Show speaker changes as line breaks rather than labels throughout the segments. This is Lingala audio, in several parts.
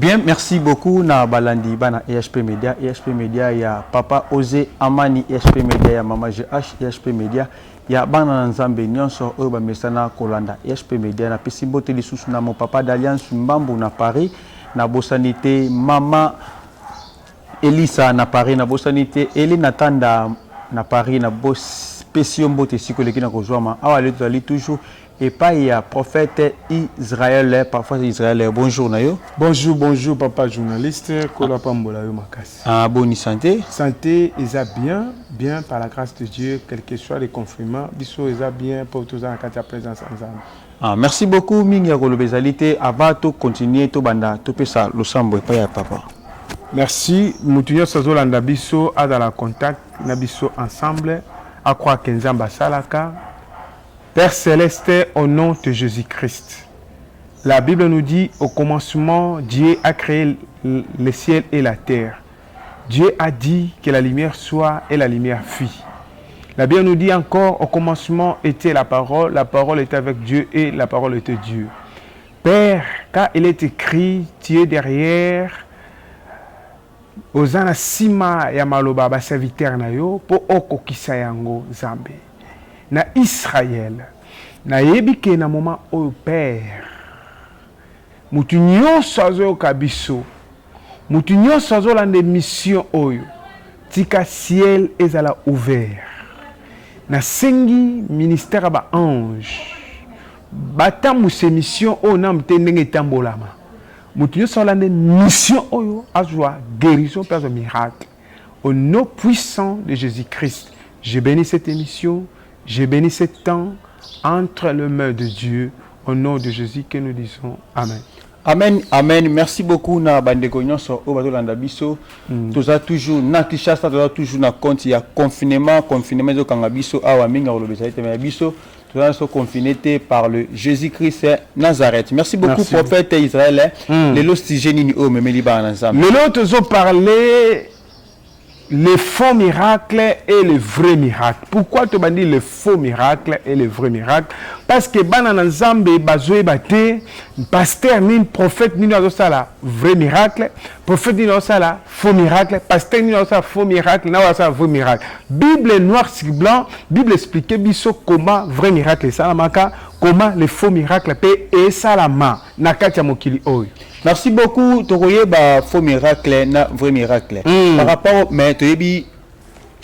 Bien, merci beaucoup na balandi bana EHP Media, EHP Media ya Papa Ose Amani, EHP Media ya Mama GH, EHP Media ya bana na Nzambe nyonso oyo bamesana kolanda EHP Media. Napesi mbote lisusu na mon papa d'Alliance Mbambu na Paris, nabosani te Mama Elisa na Paris, nabosani te Elena Tanda na Paris, napesi yo mbote esika oleki na kozwama awa. Lelo tozali toujours epai ya prophète Israël, parfois Israël. Bonjour na yo.
Bonjour, bonjour papa journaliste, kola pambola yo makasi.
Ah, bonne santé.
Santé eza bien, bien par la grâce de Dieu, quel que soit le confinement, biso eza bien pour tous na kati ya présence ya Nzambe.
Ah, merci beaucoup mingi ya koloba ezali te. Avant to continuer, tobanda topesa losambo epai ya papa.
Merci, mutu nyonso azolanda biso azala contact na biso ensemble, acroire que Nzambe asalaka. Père céleste, au nom de Jésus-Christ. La Bible nous dit, au commencement, Dieu a créé le ciel et la terre. Dieu a dit que la lumière soit et la lumière fut. La Bible nous dit encore, au commencement était la parole était avec Dieu et la parole était Dieu. Père, car il est écrit, tu es derrière, oza na nsima ya maloba baserviteur na yo mpo okokisa yango. Nzambe na Israel, nayebi ke na moment oyo, Père, motu nyonso azoyoka biso, motu nyonso azolanda émission oyo, tika ciel ezala ouvert. Nasengi ministère ya baange batambusa émission oyo nanu te ndenge etambolama. Motu nyonso alanda émission oyo azwa guérison mpe azwa miracle. Au nom puissant de Jésus-Christ, je bénis cette émission, je bénis ce temps entre les mains de Dieu. Au nom de Jésus que nous disons amen.
Amen, amen. Merci beaucoup na bandeko nyonso oyo bazolanda biso. Toza toujours na Kinshasa, toza toujours na compte ya confinement. Confinement ezokanga biso awa mingi ya koloba ezali te, ya biso toza so confiné te par le Jésus-Christ Nazareth. Merci beaucoup.
Merci.
Prophète Israël, lelo sujet nini oyo omemeli bana na Nzambe?
Lelo tozoparler les faux miracles et les vrais miracles. Pourquoi tobandi les faux miracles et les vrais miracles? Parce que bana na Nzambe bazoyeba te pasteur nini, prophète nini azosala vrai miracle, prophète nini azosala faux miracle, pasteur nini azosala faux miracle, na azosala vrai miracle. Bible noir sur blanc, Bible explique biso comment vrai miracle esalamaka, comment les faux miracles mpe esalama na kati ya mokili oyo.
Merci beaucoup. Tokoyeba faux miracle na vrai miracle par rapport, mais toyebi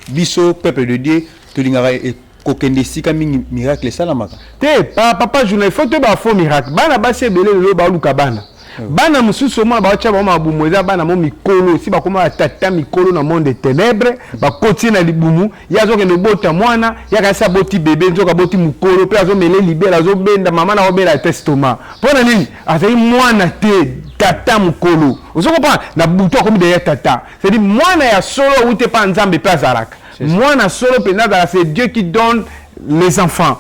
biso peuple de Dieu tolingaka kokende esika mingi miracle esalamaka.
Te papa journal, il faut toyeba faux miracle. Bana basi ebele lelo baluka bana, bana mosusu omona baotya bango mabumu, eza bana mo mikolo si bakoma batata mikolo na monde de ténèbre, bakoti na libumu, ye azokende obota mwana, ye akasi aboti bebe, nzoka aboti mokolo mpe azomela libele, azobenda mama na obela estomac. Mpo na nini? Azali mwana te, tata mokolo. Ozo comprendre? Na butu akomi deya tata. C'est-à-dire mwana ya solo awuti epa Nzambe mpe azalaka mwana solo mpenza azalaka. C'est Dieu qui donne les enfants.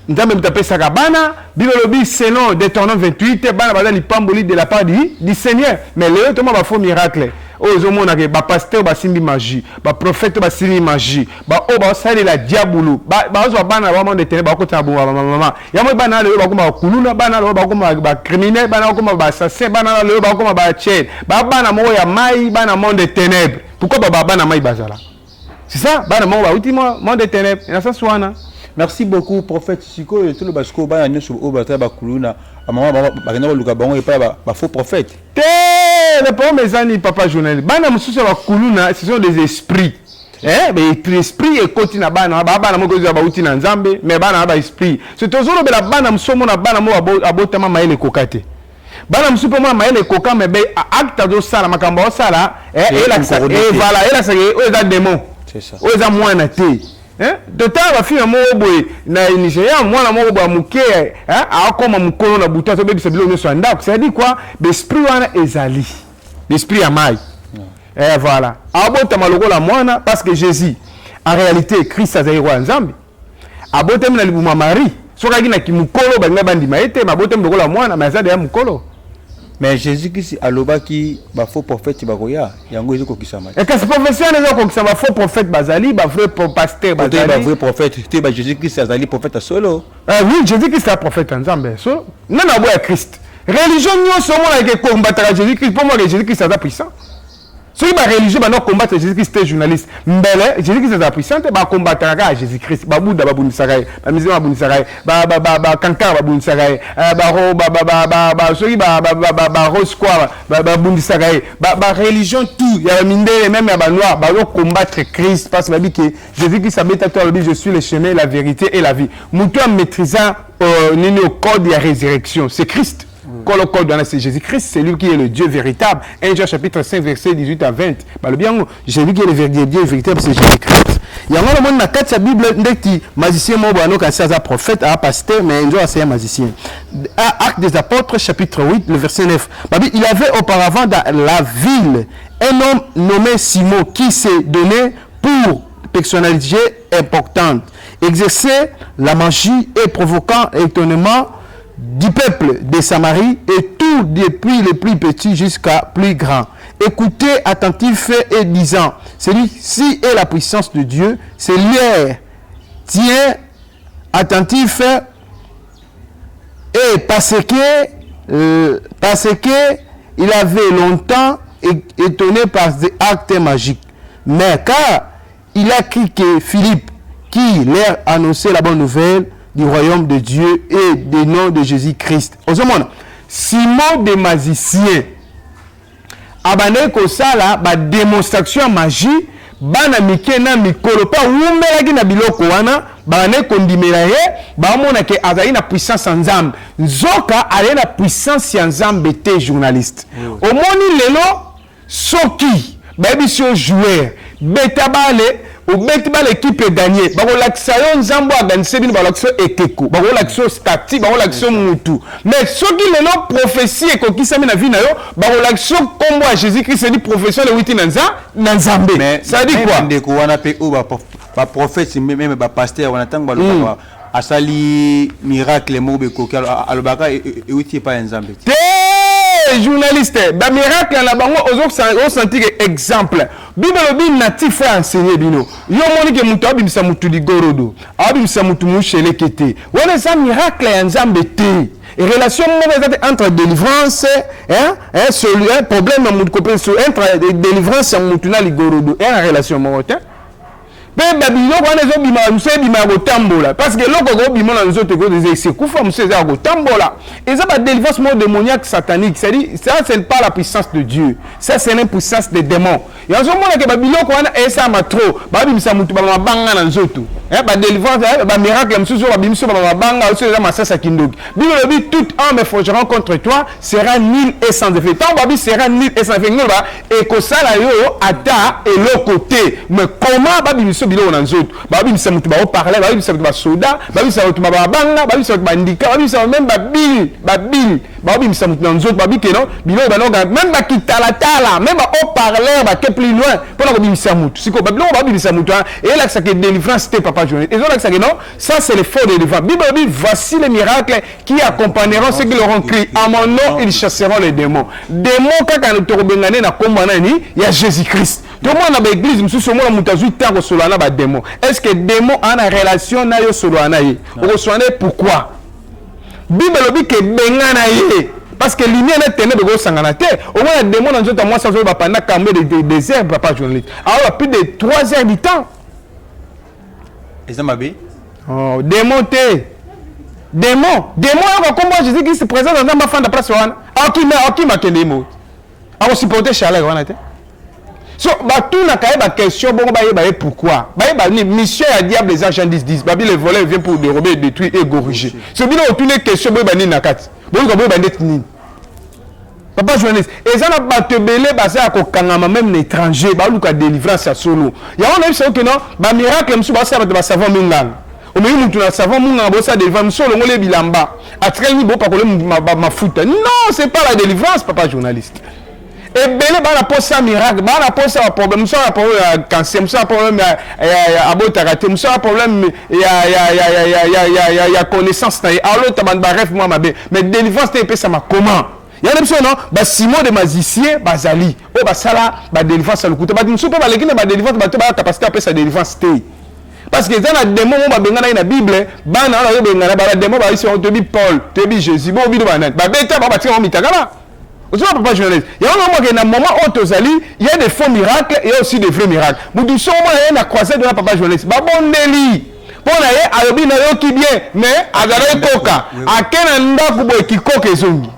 Nzambe moto apesaka bana. Bible elobi selon Deutéronome 28, bana baza lipamboli de la part du Seigneur. Mais lelo toma bafaux miracle oyo ozomonaka, bapasteur basimbi magie, baprophète basimbi magie, baoyo baosalela diabulu, bazwa bana ba monde ténèbre, bakota na bongo bamama yango. Bana lelo bakoma bakuluna, bana lelo bakoma bacriminel, bana bakoma baassassin, bana lelo bakoma bachel, babana moko ya mai, bana monde ténèbre. Pourquoi baba bana mai bazala? C'est ça, bana moko bauti monde ténèbre na sens wana.
Merci beaucoup, prophète. Sikoyo toloba sikoyo, bana nyonso oyo batala bakuluna, bamama bakenda koluka bango epai bafaux prophète?
Te, le problème eza nini, papa journaliste? Bana mosusu ya bakuluna, ce sont des esprits. Esprit ekoti na bana ba bana moko eza bauti na Nzambe, mais bana na baesprit. So tozolobela bana mosusu, omona bana moko abotama mayele ekoka te, bana mosusu mpe mona mayele ekoka, mais be acte azosala, makambo azosala elakisa, voilà, elakisaka oyo eza démon, oyo eza mwana te. Totala bafilme moko boye na Nigeria, mwana moko boye ya moke akoma mokolo na butu, azobebisa biloko nyonso ya ndako. C'est-à-dire quoi? Baesprit wana ezali l'esprit ya mai. Voilà, abotama lokola mwana, parce que Jésus, en réalité Christ, azali roi ya Nzambe, abotami na libuma Marie. Soki ayaki na kimokolo, balingai bandima ye te. Abotami lokola mwana, mais aza deya mokolo.
Mais Jésus Christ alobaki bafaux prophète bakoya, yango ezokokisama.
Kasi prophétie wana ezokokisa. Bafaux prophète bazali, bavrai pasteur
bazali. Bavrai prophète te, ba Jésus Christ azali prophète ya solo.
Oui, Jésus Christ aza prophète ya Nzambe. So nani aboya Christ? Religion nyonso omonaka ekombataka Jésus Christ mpo monaka Jésus Christ aza puissant. Soki bareligion banda combattre Jésus Christ te, journaliste, mbele Jésus Christ azala puissant te. Bakombataka kaka Jésus Christ. Babouddha babundisaka ye, bamusulman babundisaka ye, bakankara babundisaka ye, soki barose quoi babundisaka ye. Bareligion tout ya bamindele, même ya banoir, bazocombattre Christ parce que babi ke Jésus Christ abeta to alobi: «Je suis le chemin, la vérité et la vie.» Moto amaîtrisa nini au code ya résurrection, c'est Christ. Kolo code wana, c'est Jésus-Christ, c'est lui qui est le Dieu véritable. 1 Jean chapitre 5 verset 18 à 20 balobi yango: Jésus qui est le Dieu véritable, c'est Jésus-Christ. Yango namoni na kati ya Bible ndeti magicien moko boye anoka asi aza prophète, aza pasteur, mais nzo aseya magicien. Actes des Apôtres chapitre 8, le verset 9, babi: il avait auparavant dans la ville un homme nommé Simon qui s'est donné pour personnalité importante, exerçait la magie et provoquant étonnement du peuple de Samarie et tout, depuis les plus petits jusqu'à plus grands. Écoutez attentif et disant: «Celui-ci est la puissance de Dieu.» C'est l'air tient attentif et parce que il avait longtemps étonné par des actes magiques. Mais car il a cru que Philippe, qui leur annonçait la bonne nouvelle du royaume de Dieu et du nom de Jésus-Christ. Ozomona Simon de magicien abandaki kosala badémonstration ya magie, bana mike na mikolo mpe awumelaki na biloko wana, babandaki kondimela ye, baomona ke azali na puissance ya Nzambe. Nzoka azali na puissance ya Nzambe te. Journaliste, omoni lelo soki bayebisi yo joueur beta bale, obeti bale, équipe egagner, bakolakisa yo Nzambe oyo aganise bino, bakolakisa yo ekeko, bakolakisa yo statue, bakolakisa yo mutu. Mais soki lelo prophétie ekokisami na vie na yo, bakolakisa yo nkombo ya Jésus Christ. Edi prophétie oyo ewuti na Nzambe. Ça dit quoi?
Ndeko wana mpe oyo baprophète, même bapasteur wana, ntango balobaka asali miracle moko bekoki, alobaka ewuti epai ya Nzambe.
Te, journaliste, bamiracle na bango ozosentir ke exemple Bible elobi natif oyo enseigné bino. Yo omoni ke moto abimisa motu ligorodo, abimisa motu musheleke te, wana eza miracle ya Nzambe te. Relation moko eza te entre délivrance, hein, hein, hein, problème ya motu entre délivrance ya motu na ligorodo, eya na relation moko te. Mpe babiloko wana ezobima, mosu ebima ya kotambola, parce que eloko ekobima na nzoto ekufa, mosu eza ya kotambola. Eza badélivrance moko démoniaque, satanique. C'est-à-dire, ça, c'est pas la puissance de Dieu, ça, c'est une puissance de démon. Yango omonake babiloko wana esalama trop, babimisa motu bamabanga na nzoto, badélivrance, bamiracle mosusu oyo babimisi bamabanga oso eza masasi ya kindoki. Bible elobi: «Toute arme forgeron contre toi sera nul et sans effet.» Ntango babi sera nul et sans effet, ngoloba ekosala yo ata eloko te. Mais comment babimisa biloko na nzoto? Babimisa motu baoparle, babimisa motu basoda, babimisa motu babanga, babimisa motu bandika, babimisa même babile, babile babimisa motu na nzoto, babikeno biloko banoka, même bakitalatala, même bahaut-parleur, bake plus loin mpona kobimisa motu. Sikoyo babiloko babimisa motu wana eyelakisaka délivrance te, papa journaliste. Ezolakisaka non, ça, c'est le faux délivrance. Bible elobi: «Voici les miracles qui accompagneront ceux qui l'auront cru. À mon nom, ils chasseront les démons.» Démon kaka tokobengane na kombo nani? Ya Jésus Christ. Tomona na baeglise mosusu, omona moto azwi ntango kosolola na badémon. Est ce que démon aa na relation na yo? Solola na ye, okosolola na ye pourquoi? Bible elobi ke benga na ye, parce que lumière na ténèbre ekosangana te. Omona démon na nzoto ya mwasi azoyeba pendant combien de des heures, papa journaliste? Aoba plus de 3 heures du temps.
Eza mabe.
Oh, démon te, démon, démon oyo kombo ya Jésus Christ présent na Nzambe afanda place wana, akima, akima, akende ye mo akosupporte chaleur wana te. So batunaka ye baquestion bongo, bayeba ye pourquoi, bayeba ni mission ya diable eza Jean 10 10, babi: «Le voleur vient pour dérober, détruire et égorger.» So bino otuni question, boyeba nini na kati, boyoka boyeba ndeti nini. Papa journaliste, eza na bato ebele baza ya kokangama, même na étranger, baluka délivrance ya solo. Yango nayebisa oke non, bamiracle mosusu basala bato basavon minganga, omeki mutu na savon munganga, bosala délivrance mosusu, olongoli bilamba, atikali nini, bopakole mafuta. Non, c'est pas la délivrance, papa journaliste. Ebele bana posa miracle, bana posa baproblème mosusu, na problème ya cancer mosusu, na problème abotaka te mosusu, na problème ya connaissance na ye, alota bantu barêve mwa mabe. Mais délivrance te epesama comment? Yango biso non, basimon de magicien bazali oyo basala badélivrance ya lokuta. Bato mosusu mpe baleki na badélivrance, bato baya capacité apesa délivrance te. Parce que eza na démon moko babenganaki na Bible, bana wana bazobengana ba badémon, bayebisi bango: "Toyebi Paul, toyebi Jésus, bo bino banani?" Babeta bango, batika bango mitakala. Ozoma, papa journaliste, yango naomaka na moment oyo tozali, il y a des faux miracles et aussi des vrais miracles. Mutu so omona ye na croisade wana, papa journaliste, babondeli mpo na ye, alobi: "Nayoki bien", mais azalaki koka, ake na ndako boye, kikoka ezongi.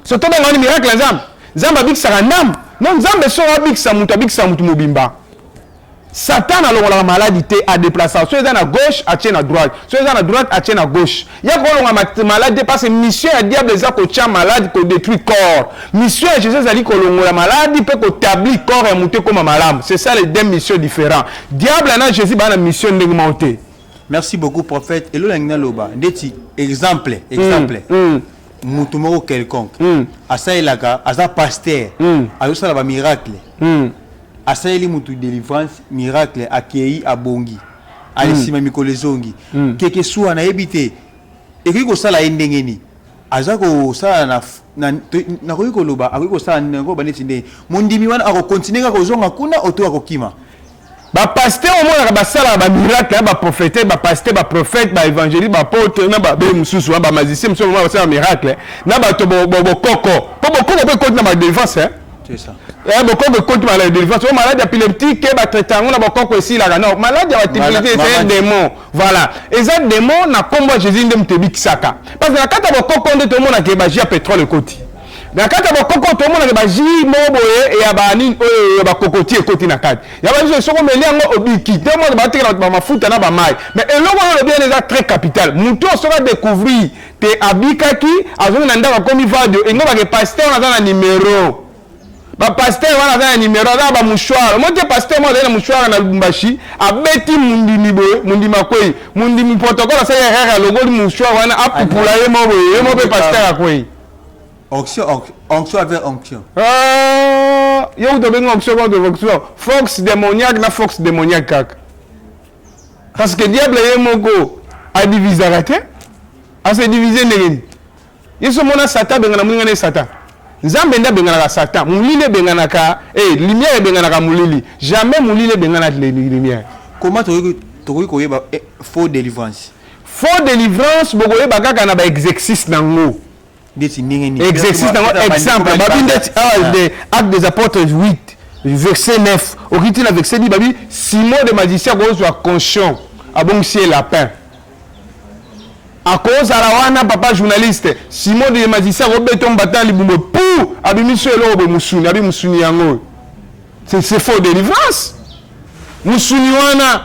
So tobenga wani miracle ya Nzambe? Nzambe abikisaka ndambo? Non, Nzambe soko abikisa moto, abikisa motu mobimba. Satan alongolaka maladi te, adéplacer. So eza na gauche, atie na droite; so eza na droite, atie na gauche. Ya kolonga maladi te, parce que mission ya diable eza kotia maladi, kodétruire corps. Mission ya Jésus ezali kolongola maladi mpe kotablir corps ya motu ekóma malamu. C'est ça, les deux missions différents. Diable na Jésus baa na mission ndenge moko te.
Merci beaucoup, prophète. Eloko nangi naloba, ndeti exemple, motu moko quelconque asalelaka, aza pasteur, azosala bamiracle, asaleli motu délivrance, miracle, akei, abongi, ale nsima mikolo ezongi, keke suwa, nayebi te ekoki kosala ye ndenge nini. Aza kosala na nakoki koloba, akoki kosala, nakoloba neti ndenge mondimi wana akocontinuer kaka kozonga kuna oto akokima?
Bapasteur omonaka basalaka bamiracle ya baprophète, bapasteur, baprophète, baévangéliste, baapôtre na babe mosusu wana, bamagicien mosusu omona basala miracle na bato bokoko, mpo bokoko mpe ekoti na badélivrance.
C'est ça.
Bokoko ekoti na délivrance. Oyo maladi ya épileptique, batraite yango na bokoko, esilaka? Non, maladi ya baépileptique, c'est un démon. Voilà, eza démon. Na nkombo ya Jésus nde moto ebikisaka, parce que na kati ya bokoko nde tomonaka bajus ya pétrole ekoti na kati ya bokoko, tomonaka bajus moko boye ya banini oyo ya bakokoti ekoti na kati ya babiso. Soki omeli yango, obiki te. Mona batekela bato bamafuta na bamai. Mais eloko oyo olobi wana eza très capital. Motu oyo soki adécouvrir te abikaki, azongi na ndako, akomi vadio, engobake pasteur wana aza na numero, bapasteur wana aza na numero, aza na bamouchoir mo te. Pasteur moko azali na mouchoir na Lubumbashi, abeti mundimi boye, mundimi akwei. Mundimi protocole asali erreur, alongoli mouchoir wana, apupula ye mo boye, ye mo mpe pasteur akwei.
Onction, onction avec onction.
Ah, yo kuta obengi onction contre onction, force démoniaque na force démoniaque kaka, parce que diable ye moko adivisaka te. Ase divise ndenge nini? Ye so mona Satan abengana moninga na ye Satan. Nzambe nde abenganaka Satan. Molili ebenganaka lumière, ebenganaka molili jamais. Molili ebengana lumière.
Comment tokoki koyeba faux délivrance?
Faux délivrance, bokoyeba kaka na baexercice nango.
Ndeti ndenge nini?
Exercice nango, exemple, babi ndeti awa de Acte des Apôtres 8 verset 9, okiti na verset 10, babi Simon de magicien akozwa conscient, abongisi ye lapin, akozala wana. Papa journaliste, Simon de magicien akobeta mbata na libumu pu abimisi yo eloko boye, musuni, abi musuni yango. C'est faux délivrance. Musuni wana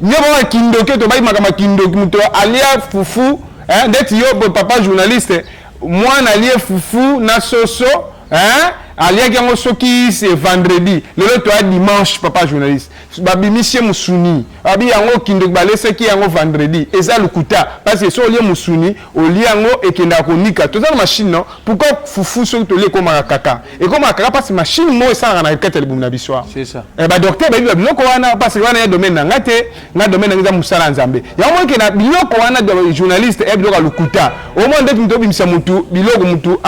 nde baka kindoki. Tobai makambo ya kindoki. Moto alia fufu, ndeti yo papa journaliste, mwana alie fufu na soso, hein, aliaki yango soki c'est vendredi, lelo toya dimanche, papa journaliste, babimisi ye musuni, babi yango kindoki, balesaki yango vendredi. Eza lokuta, parce que so olie musuni, olie yango, ekendaka konika. Toza na machine, non? Pourquoi fufu soki tolie ekomaka kaka, ekomaka kaka? Parce que machine moko esalaka na kati ya libumu na biso awa.
C'est ça.
Badocteur bayebi babiloko wana, parce que wana ya domaine na nga te. Nga domaine na nga eza mosala ya Nzambe. Yango moke na biloko wana, journaliste, e biloko ya lokuta. Omona ndeti motu obimisa mutu biloko, mutu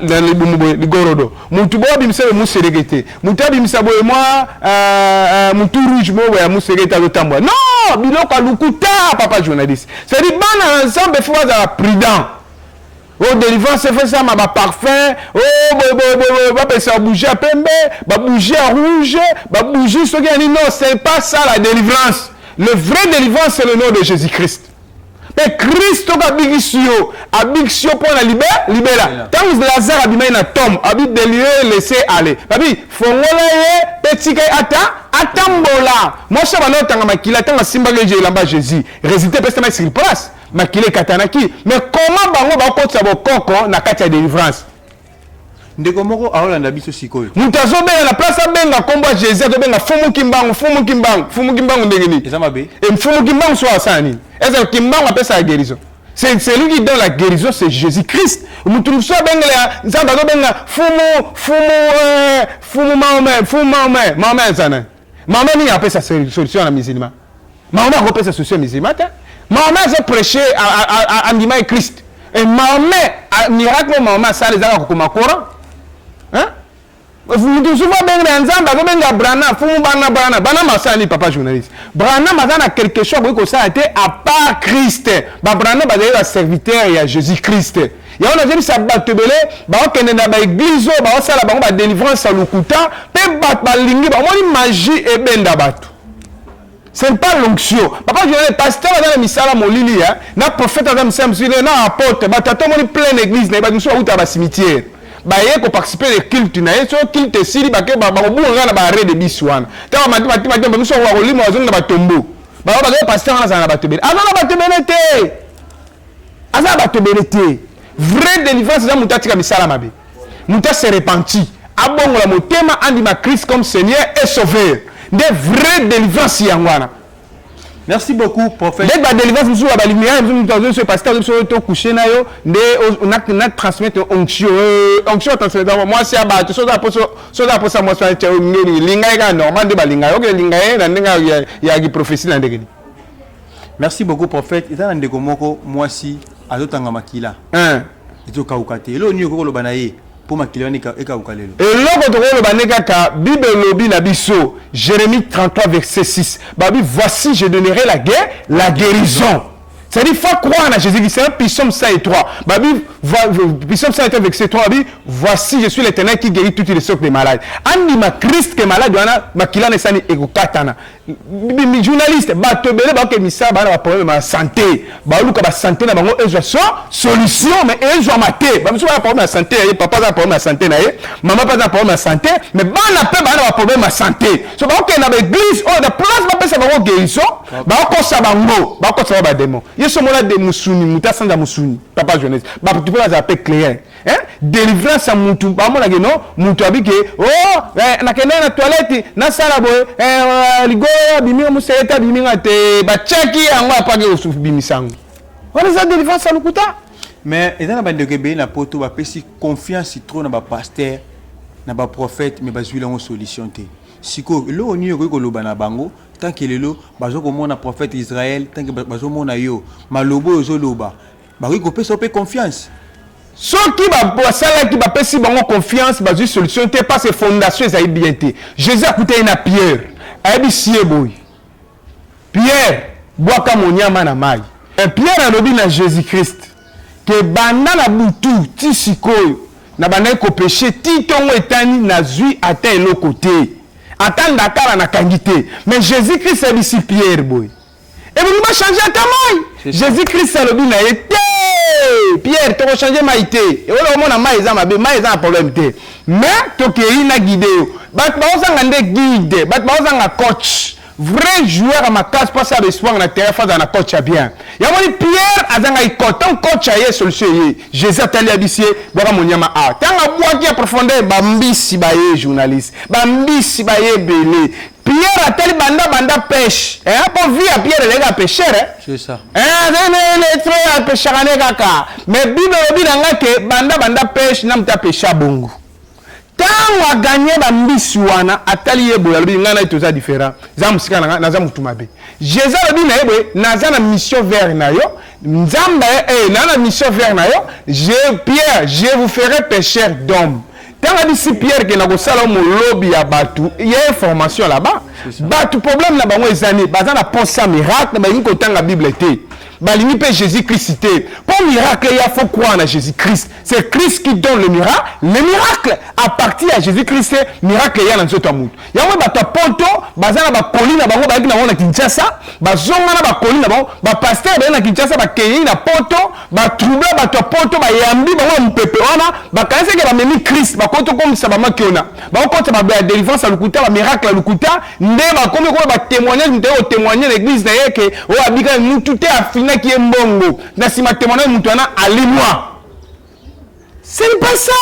na libumu boye ligorodo, mutu boye abimisa boye museleke te, mutu abimisa boye mwa mutu rouge moko boye ya museleke te, azotambola. Non, biloko ya lokuta, papa journaliste. C'est-à-dire bana na Nzambe fo bazala prudent. O délivrance efesama baparfum o boye, bapesa babougie ya pembe, babougie ya rouge, babougie soki ya nini. Non, c'est pas ça la délivrance. Le vrai délivrance, c'est le nom de Jésus Christ. Mpe Christ oyo abikisi yo, abikisi yo mpo na libela. Ntango Lazare abimai na tombe, abi délivrer, laisser aller, babi fongola ye mpe tika ye ata atambola. Mwasi banda otanga makila, ntango asimbaki ye elamba Jésus, résultat epesama sur place, makila ekatanaki. Mais comment bango bakotisa bokoko na kati ya délivrance?
Ndeko moko aolanda biso sikoyo.
Moto azobenga, na place abenga nkombo ya Jésus, azobenga Fumuki Mbangu, Fumuki Mbangu, Fumuki Mbangu. Ndenge nini?
Eza mabe.
E Mfumuki Mbangu so asala nini? Est-ce que Kimbangu apesa la guérison? C'est celui qui donne la guérison, c'est Jésus-Christ. Mutu mosusu abengela Nzambe, azobenga fumu, fumu, fumu Mahomet, fumu Mahomet. Mahomet aza nani? Mahomet nini apesa solution na musulman? Mahomet akopesa solution ya musulman te. Mahomet azoprêche, andima ye Christ. Et Mahomet, miracle oyo Mahomet asala ezalaka kokoma Coran, hein? Mutu mosusu abenga ya Nzambe, azobenga Branham, fumu bana Branham. Branham asala nini, papa journaliste? Branham aza na quelque chose akoki kosala te à part Christ. Ba Branham bazali ba serviteur ya Jésus Christ. Yango nazoyebisa bato ebele baokende na baeglise oyo baosala bango badelivrance ya lokuta, mpe bato balingi bamoni magie ebenda bato. Ce n'est pas l'onction. Papa journaliste, pasteur aza na misala molili, hein? Na prophète aza misala mosusu, na apôtre. Bato ata omoni pleine église na ye, bato mosusu bauta ba cimetière. Baye ko participer le culte na ye, so culte esili bake bakobunga kaka na ba arrêt de bus wana. Tango bamati mati mati, ba mosusu bakolima bazongi na batombo. Bango bazo pasteur wana azala na bato ebele. Aza na bato ebele te. Aza na bato ebele te. Vraie délivrance eza moto atika misala mabe. Moto ase repenti, abongola motema, andima Christ comme Seigneur et Sauveur. Nde vraie délivrance yango wana.
Merci beaucoup, prophète.
Nde ba délivrance mosusu ya balumière mosusu, moto azo pasteur azo biso to coucher na yo nde na transmettre onction, onction transmettre mwasi ya bato. Soza posa mwasi wana tia ngeni linga ye kaka normal nde balinga yo, oke linga ye na ndenge ya prophétie na ndenge nini.
Merci beaucoup, prophète. Eza na ndeko moko mwasi azotanga makila. Ezokauka te. Eloko nini okoki koloba na ye mpo makila wana ekauka lelo?
Eloko tokoloba nde kaka Bible elobi na biso, Jérémie 33 verset 6, babi: "Voici, je donnerai la guerre, la guérison." C'est-à-dire, faut croire en Jésus-Christ. C'est un psaume 103. Babi, psaume 103 verset 3, babi: "Voici, je suis l'Éternel qui guérit toutes les sortes de malades." Andima Christ ke malade wana, makila na esani ekokatana. Journaliste, bato ebele baoke misala, bana baproblème ya santé, baoluka basanté na bango ezwa so solution, mais ezwama te. Bamosusu bana problème ya santé ya ye, papa aza na problème ya santé na ye, mama mpe aza na problème ya santé, mais bana mpe baa na baproblème ya santé. So baokende na baeglise oyo, na place bapesa bango guérison, bakokosa bango, bakokosa bango badémon. Ye so omona de mosuni, moto asanza mosuni. Papa journaliste, bato mpe bazala mpe clair, hein? Délivrance ya mutu, bamonake no mutu abike o oh, nakendaki na toilette, nasala boye, ligoyo abimi, mosele abimi nga te, batiaki yango apaki kobimisa yango. Wana eza délivrance ya lokuta.
Mais eza na bandeko ebele na Poto bapesi confiance trop na bapasteur, na baprophète, mais bazwili yango solution te. Sikoyo eloko nini okoki koloba na bango tant que lelo baza komona prophète Israel, tant que bazomona yo, maloba oyo ozoloba, bakoki kopesa yo mpe confiance?
Soki basalaki, bapesi bango confiance, bazwi solution te, parce que fondation ezali bien te. Jésus akutani na Pierre, ayebisi ye boye: "Pierre, bwaka monyama na mai." Pierre alobi na Jésus Christ ke banda na butu ti sikoyo na bandaki kopêcher, ti ntongo etani, nazwi ata eloko te, ata ndakala nakangi te. Mais Jésus Christ ayebisi Pierre boye: "Ebongi bachange ata mai." Jésus Christ alobi na ye te: "Pierre, tokochange mai te. Eola omona mai eza mabe, mai eza na problème te, mais tokei na guide yo." Bato baozanga nde guide, bato baozanga coach. Vrai joueur ya makasi mpo asala baespoir na terrain, faut azala na coach ya bien. Yamoni Pierre azangaki coach. Ntango coach aye, solution eye. Jésus atali, abisi ye: "Bwaka monyama a." Ntango abwaki ya profondeur, bambisi baye. Journaliste, bambisi baye ebele. Pierre atali banda banda pêche, po vie ya Pierre ezalaki ya pêcheur.
C'est ça.
Lettre apêchaka ne kaka, mais Bible elobi na nga ke banda banda pêche na moto apêcha bongo, ntango aganye bambisi wana, atali ye boye, alobi: "Ngai na ye toza différent, eza mosika na ngai, naza motu mabe." Jésus alobi na ye boye: "Naza na mission vers na yo, Nzambe, naza na mission vers na yo. Je, Pierre, je vous ferai pêcheur d'homme." Ntango abisi Pierre ke na kosala molobi ya bato ya information là-bas, bato problème na bango eza nini? Baza na posa miracle, balingi kotanga Bible te, balingi mpe Jésus Christ te. Mpo miracle ya, faut croire na Jésus Christ. C'est Christ qui donne le miracle. Le miracle, à partir ya Jésus Christ, miracle eya na nzoto ya motu. Yango bato ya Poto baza na bakoli na bango, bayaki na bango na Kinshasa, bazonga na bakoli na bango. Bapasteur baye na Kinshasa, bakei na Poto, batrouble bato ya Poto, bayambi bango na mopepe wana, bakanisaki bamemi Christ. Bakoti okomisa bamaki wana, bakokotisa ya délivrance ya lokuta, bamiracle ya lokuta. Nde bakomi koyo batémoignage, moto aye kotémoigne na église na ye ke oyo abika mutu te, afinaki ye mbongo. Na nsima témoignage, mutu wana alimwa. Ce n'est pas ça.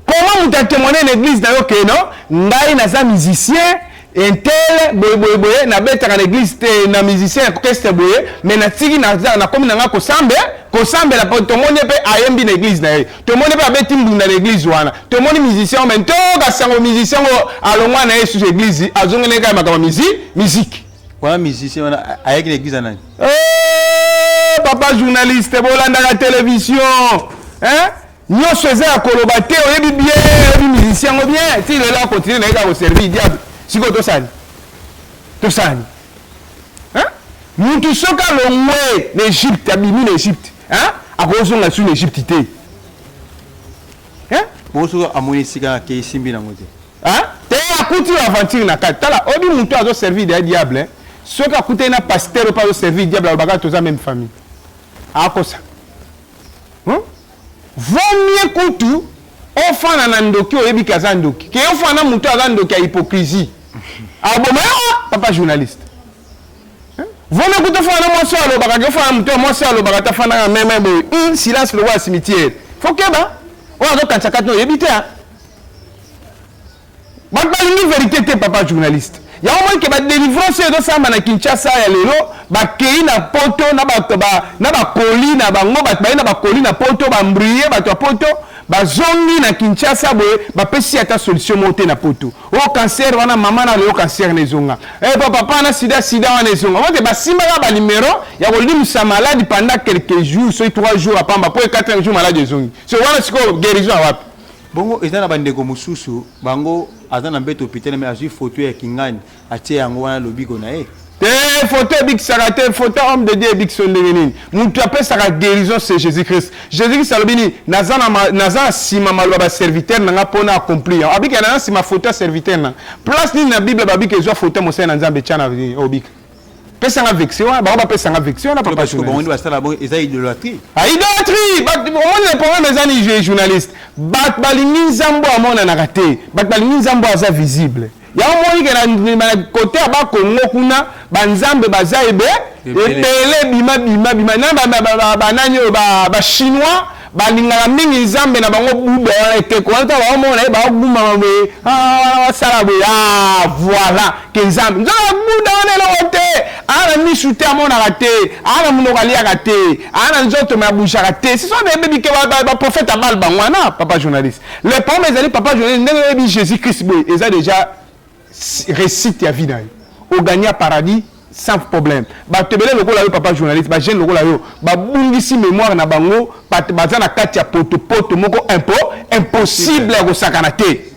Comment moto atémoigne na église na yo ke non, ngai naza musicien intel boye boye boye, nabetaka na église te, na musicien ya orchestre boye, mais natiki, nakomi na ngai kosambe, kosambela, mpo tomoni mpe ayembi na église na ye, tomoni mpe abeti mbunda na église wana, tomoni musicien, mais ntoka sango musicien oyo alongwa na ye susu église, azongeli kaka makambo musique.
Wana musicien wana ayaki na église ya nani?
Eh, papa journaliste, bolandaka télévision, hein? Nyonso eza ya koloba te, oyebi bien, oyebi musicien yango bien, ti lelo akontinue na ye kaka koservir diable. Sikoyo tosala nini? Tosala nini? Hein? Mutu soki alongwe na Egypte, abimi na Egypte, hein? Akozonga lisusu na Egypte te. Hein?
Bongo soki amoni esika akei esimbi nango te?
Hein? Te, akuti aventure na kati. Tala, oyebi mutu azo servir deja diable, hein? Soki akutani na pasteur oyo pe azo servir diable, alobaka toza meme famille. Akosa. Hum? Vaut mieux kutu ofanda na ndoki oyebi ke aza ndoki ke ofanda na mutu aza ndoki ya hypocrisie. Aboma yo papa journaliste. Vaut mieux kutu ofanda na mwasi oyo alobaka ke ofanda na mutu ya mwasi oyo alobaka te afandaka meme boye. Silence lokola cimetière. Faut keba. Oyo azokanisa kati na oyebi te. Bato balingi verite te papa journaliste. Yango omoni ke ba delivrance oyo ezosalama na Kinshasa ya lelo, bakei na poto na ba, ba, na ba colis na bango, bato baye na ba colis na poto, ba embrouiller bato ya poto, bazongi na Kinshasa boye, bapesi ata solution moko te na poto. Oh cancer wana mama na lelo cancer na ezonga. Eh papa, papa na sida, sida wana ezonga. Omoni ke basimbaka ba numero ya kolimwisa malade pendant quelques jours, soki 3 jours ya pamba, po 4e jour malade ezongi. So wana sikoyo guérison ya wapi?
Bongo eza na ba ndeko mususu bango aza na mbeto hopital mais azui photo ya kingani atie yango wana lobiko na ye.
Te photo ebikisaka te photo ya homme de Dieu ebikisa yo ndenge nini mutu apesaka guerison c'est Jesus Christ Jesus Christ alobi nini naza na naza na sima maloba ba serviteur na nga po na accomplir yango abika naza sima photo ya serviteur na place nini na bible babika ezua photo ya mosali na Nzambe tia na obika Pesa nga vexe wana, bango bapesa nga vexe wana papa
journaliste. Bango nde basala bongo eza idolatrie.
Ah idolatrie, ba omoni le problème eza ni journaliste. Bato balingi nzambe amonanaka te, bato balingi nzambe aza visible. Yango omoni ke na côté ya ba Congo kuna ba nzambe baza ebe ebele bima bima bima na ba ba nani oyo ba ba chinois balingaka mingi nzambe na bango buda wana ekeko wana ntango baomona ye baogumbama boye basala boye ah voilà ke nzambe nzambe buda wana eloko te aa na misu te amonaka te aa na monoko aliaka te aa na nzoto me abougeaka te ce sont des bebike baprophète ya bal bango wana papa journaliste le problème ezali papa journaliste ndenge oyebi jésus christ boye eza déjà Recite ya vie na yo. O gagna paradis sans problème. Batu ebele lokola yo papa journaliste, ba jeunes lokola yo, ba bungisi memoire na bango, baza na kati ya poto poto moko impo, impossible ya kosakana te.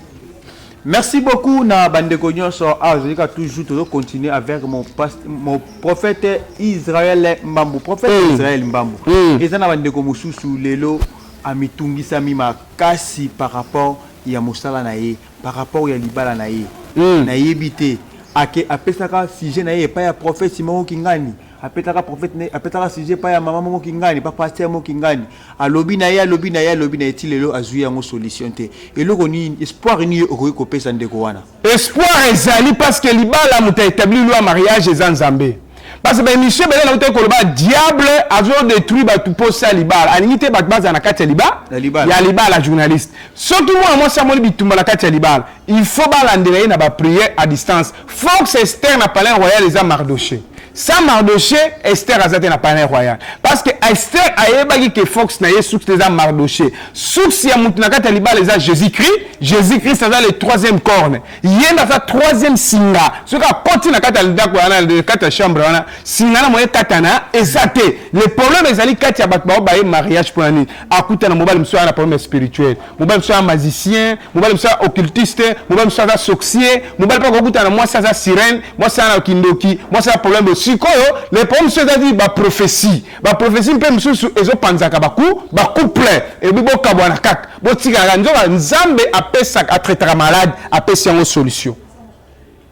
Merci beaucoup na bandeko nyonso awa ezali kaka toujours tozo continuer avec mon, past, mon prophète Israël Mbambu prophète Israël Mbambu eza na bandeko mosusu lelo amitungisami makasi par rapport ya mosala na ye par rapport ya libala na ye mm. Nayebi te ake apesaka sujet na ye epai ya prophète moko kingani, apesaka prophète ne apesaka sujet epai ya mama moko kingani, pa pasteur moko kingani, alobi na ye, alobi na ye, alobi na ye ti lelo azwi yango solution te. Eloko nini, espoir nini okoki kopesa ndeko wana?
Espoir ezali parce que libala moto a etabli loi mariage eza Nzambe. Parce que ba émission ebele nautaki koloba diable azo détruire bato mposa ya libala, alingi te bato bazala na kati ya liba ya libala. Journaliste, soki mwana mwasi amoni bitumba na kati ya libala, il faut balandela ye na ba prière à distance. Force Esther na palais royal eza Mardoché. Sans Mardoché, Esther aza te na palais royal. Parce que Esther ayebaki que force na ye source eza Mardoché. Source ya mutu na kati ya libala eza Jésus-Christ. Jésus-Christ aza le troisième corne. Ye nde aza troisième singa. Soki akoti na kati ya ndako wana, na kati ya chambre wana, singa na moye katana eza te. Le problème ezali kati ya bato bao baye mariage pona nini? Akuta na mobali mosusu aza na problème spirituel. Mobali mosusu aza magicien, mobali mosusu aza occultiste, mobali mosusu aza sorcier, mobali pe akokuta na mwasi aza sirène, mwasi aza na kindoki, mwasi aza problème. Sikoyo le problème mosusu ezali ba prophétie. Ba prophetie mpe mosusu ezopanzaka ba ku ba couple elobi bokabwana kaka botikala kaka nzoka Nzambe apesaka atraitaka malade apesi yango solution.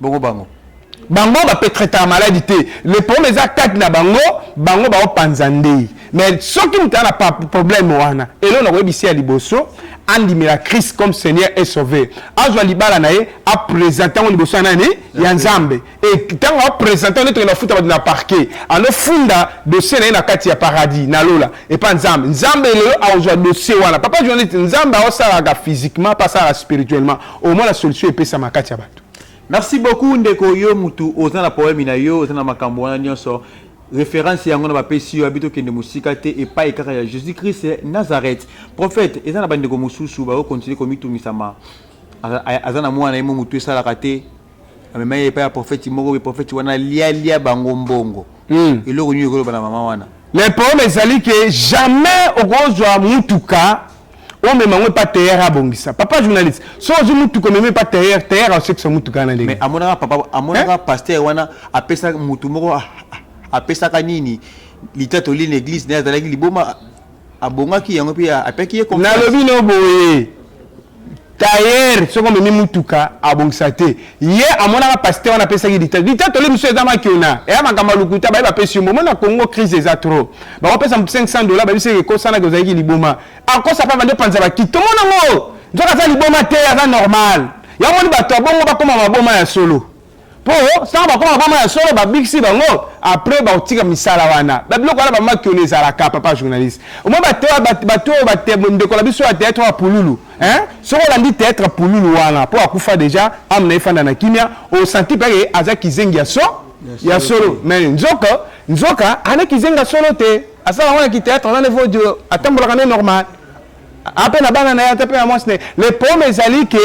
Bongo bango
bango ba pe traitaka malade te, le problème eza kati na bango, bango baopanza ndei. Mais soki moto aza na problème wana, eloko na koyebisa ya liboso, andimela Christ comme Seigneur et Sauveur, azwa libala na ye apresente yango liboso ya nani? Ya Nzambe. Et tango a presenter nde tokenda kofuta bato na parquet, ando funda dossier na ye na kati ya paradis na lola epa Nzambe. Nzambe lelo akozwa dossier wana. Papa journaliste, Nzambe aosalaka physiquement pe asalaka spirituellement. Omona solution epesama kati ya bato.
Merci beaucoup ndeko, yo mutu oza na problème na yo, oza na makambo wana nyonso, reference yango na bapesi yo abi tokende mosika te epai kaka ya Jésus Christ Nazareth. Prophète, eza na bandeko mosusu bazo continuer komitungisama, aza na mwana na ye mo mutu esalaka te, amema ye epai ya prophète moko boye, prophète wana lia lia bango mbongo. Eloko nini okoloba na mama wana?
Le problème ezali ke jamais okozwa mutuka. Omema yango epa tailleur abongisa. Papa journaliste, soki ozwi motuka omemi epa tailleur, tailleur aosekisa motuka wana ndenge.
Mais amonaka papa, amonaka pasteur wana apesaka mutu moko, apesaka nini litatoli na église naye, azalaki liboma, abongaki yango mpe apeki ye confiance.
Nalobi no boye, tailleur soki omemi mutuka abongisa te. Ye amonaka pasteur wana apesaki litatoli mosusu, eza makiona, eya makambo ya lokuta. Baye bapesi yo mbongo na Congo, crise eza trop, bakopesa motu 500 $, babisi ekosanaki ozalaki liboma, akosa mpe bande panza bakiti. Tomona ngo, nzoka aza liboma te, aza normal. Yango moni bato ya bongo bakóma maboma ya solo, mpo sango bakóma maboma ya solo, babikisi bango, après bakotika misala wana, babiloko wana bamakiona ezalaka. Papa journaliste, omoi bato oyo, ndeko na biso ya théâtre ya Pululu, soki olandi théâtre Pululu wana, mpo akufa déjà, ame na efanda na kimia, osanti mpeke aza kizengi ya so ya solo. Mais nzoka ana kizengi ya solo te, asala yango na kithéâtre, aza ne dio, atambolaka nde normal, ape na bana na ye, ata mpe na mwasi na ye. Le problème ezali ke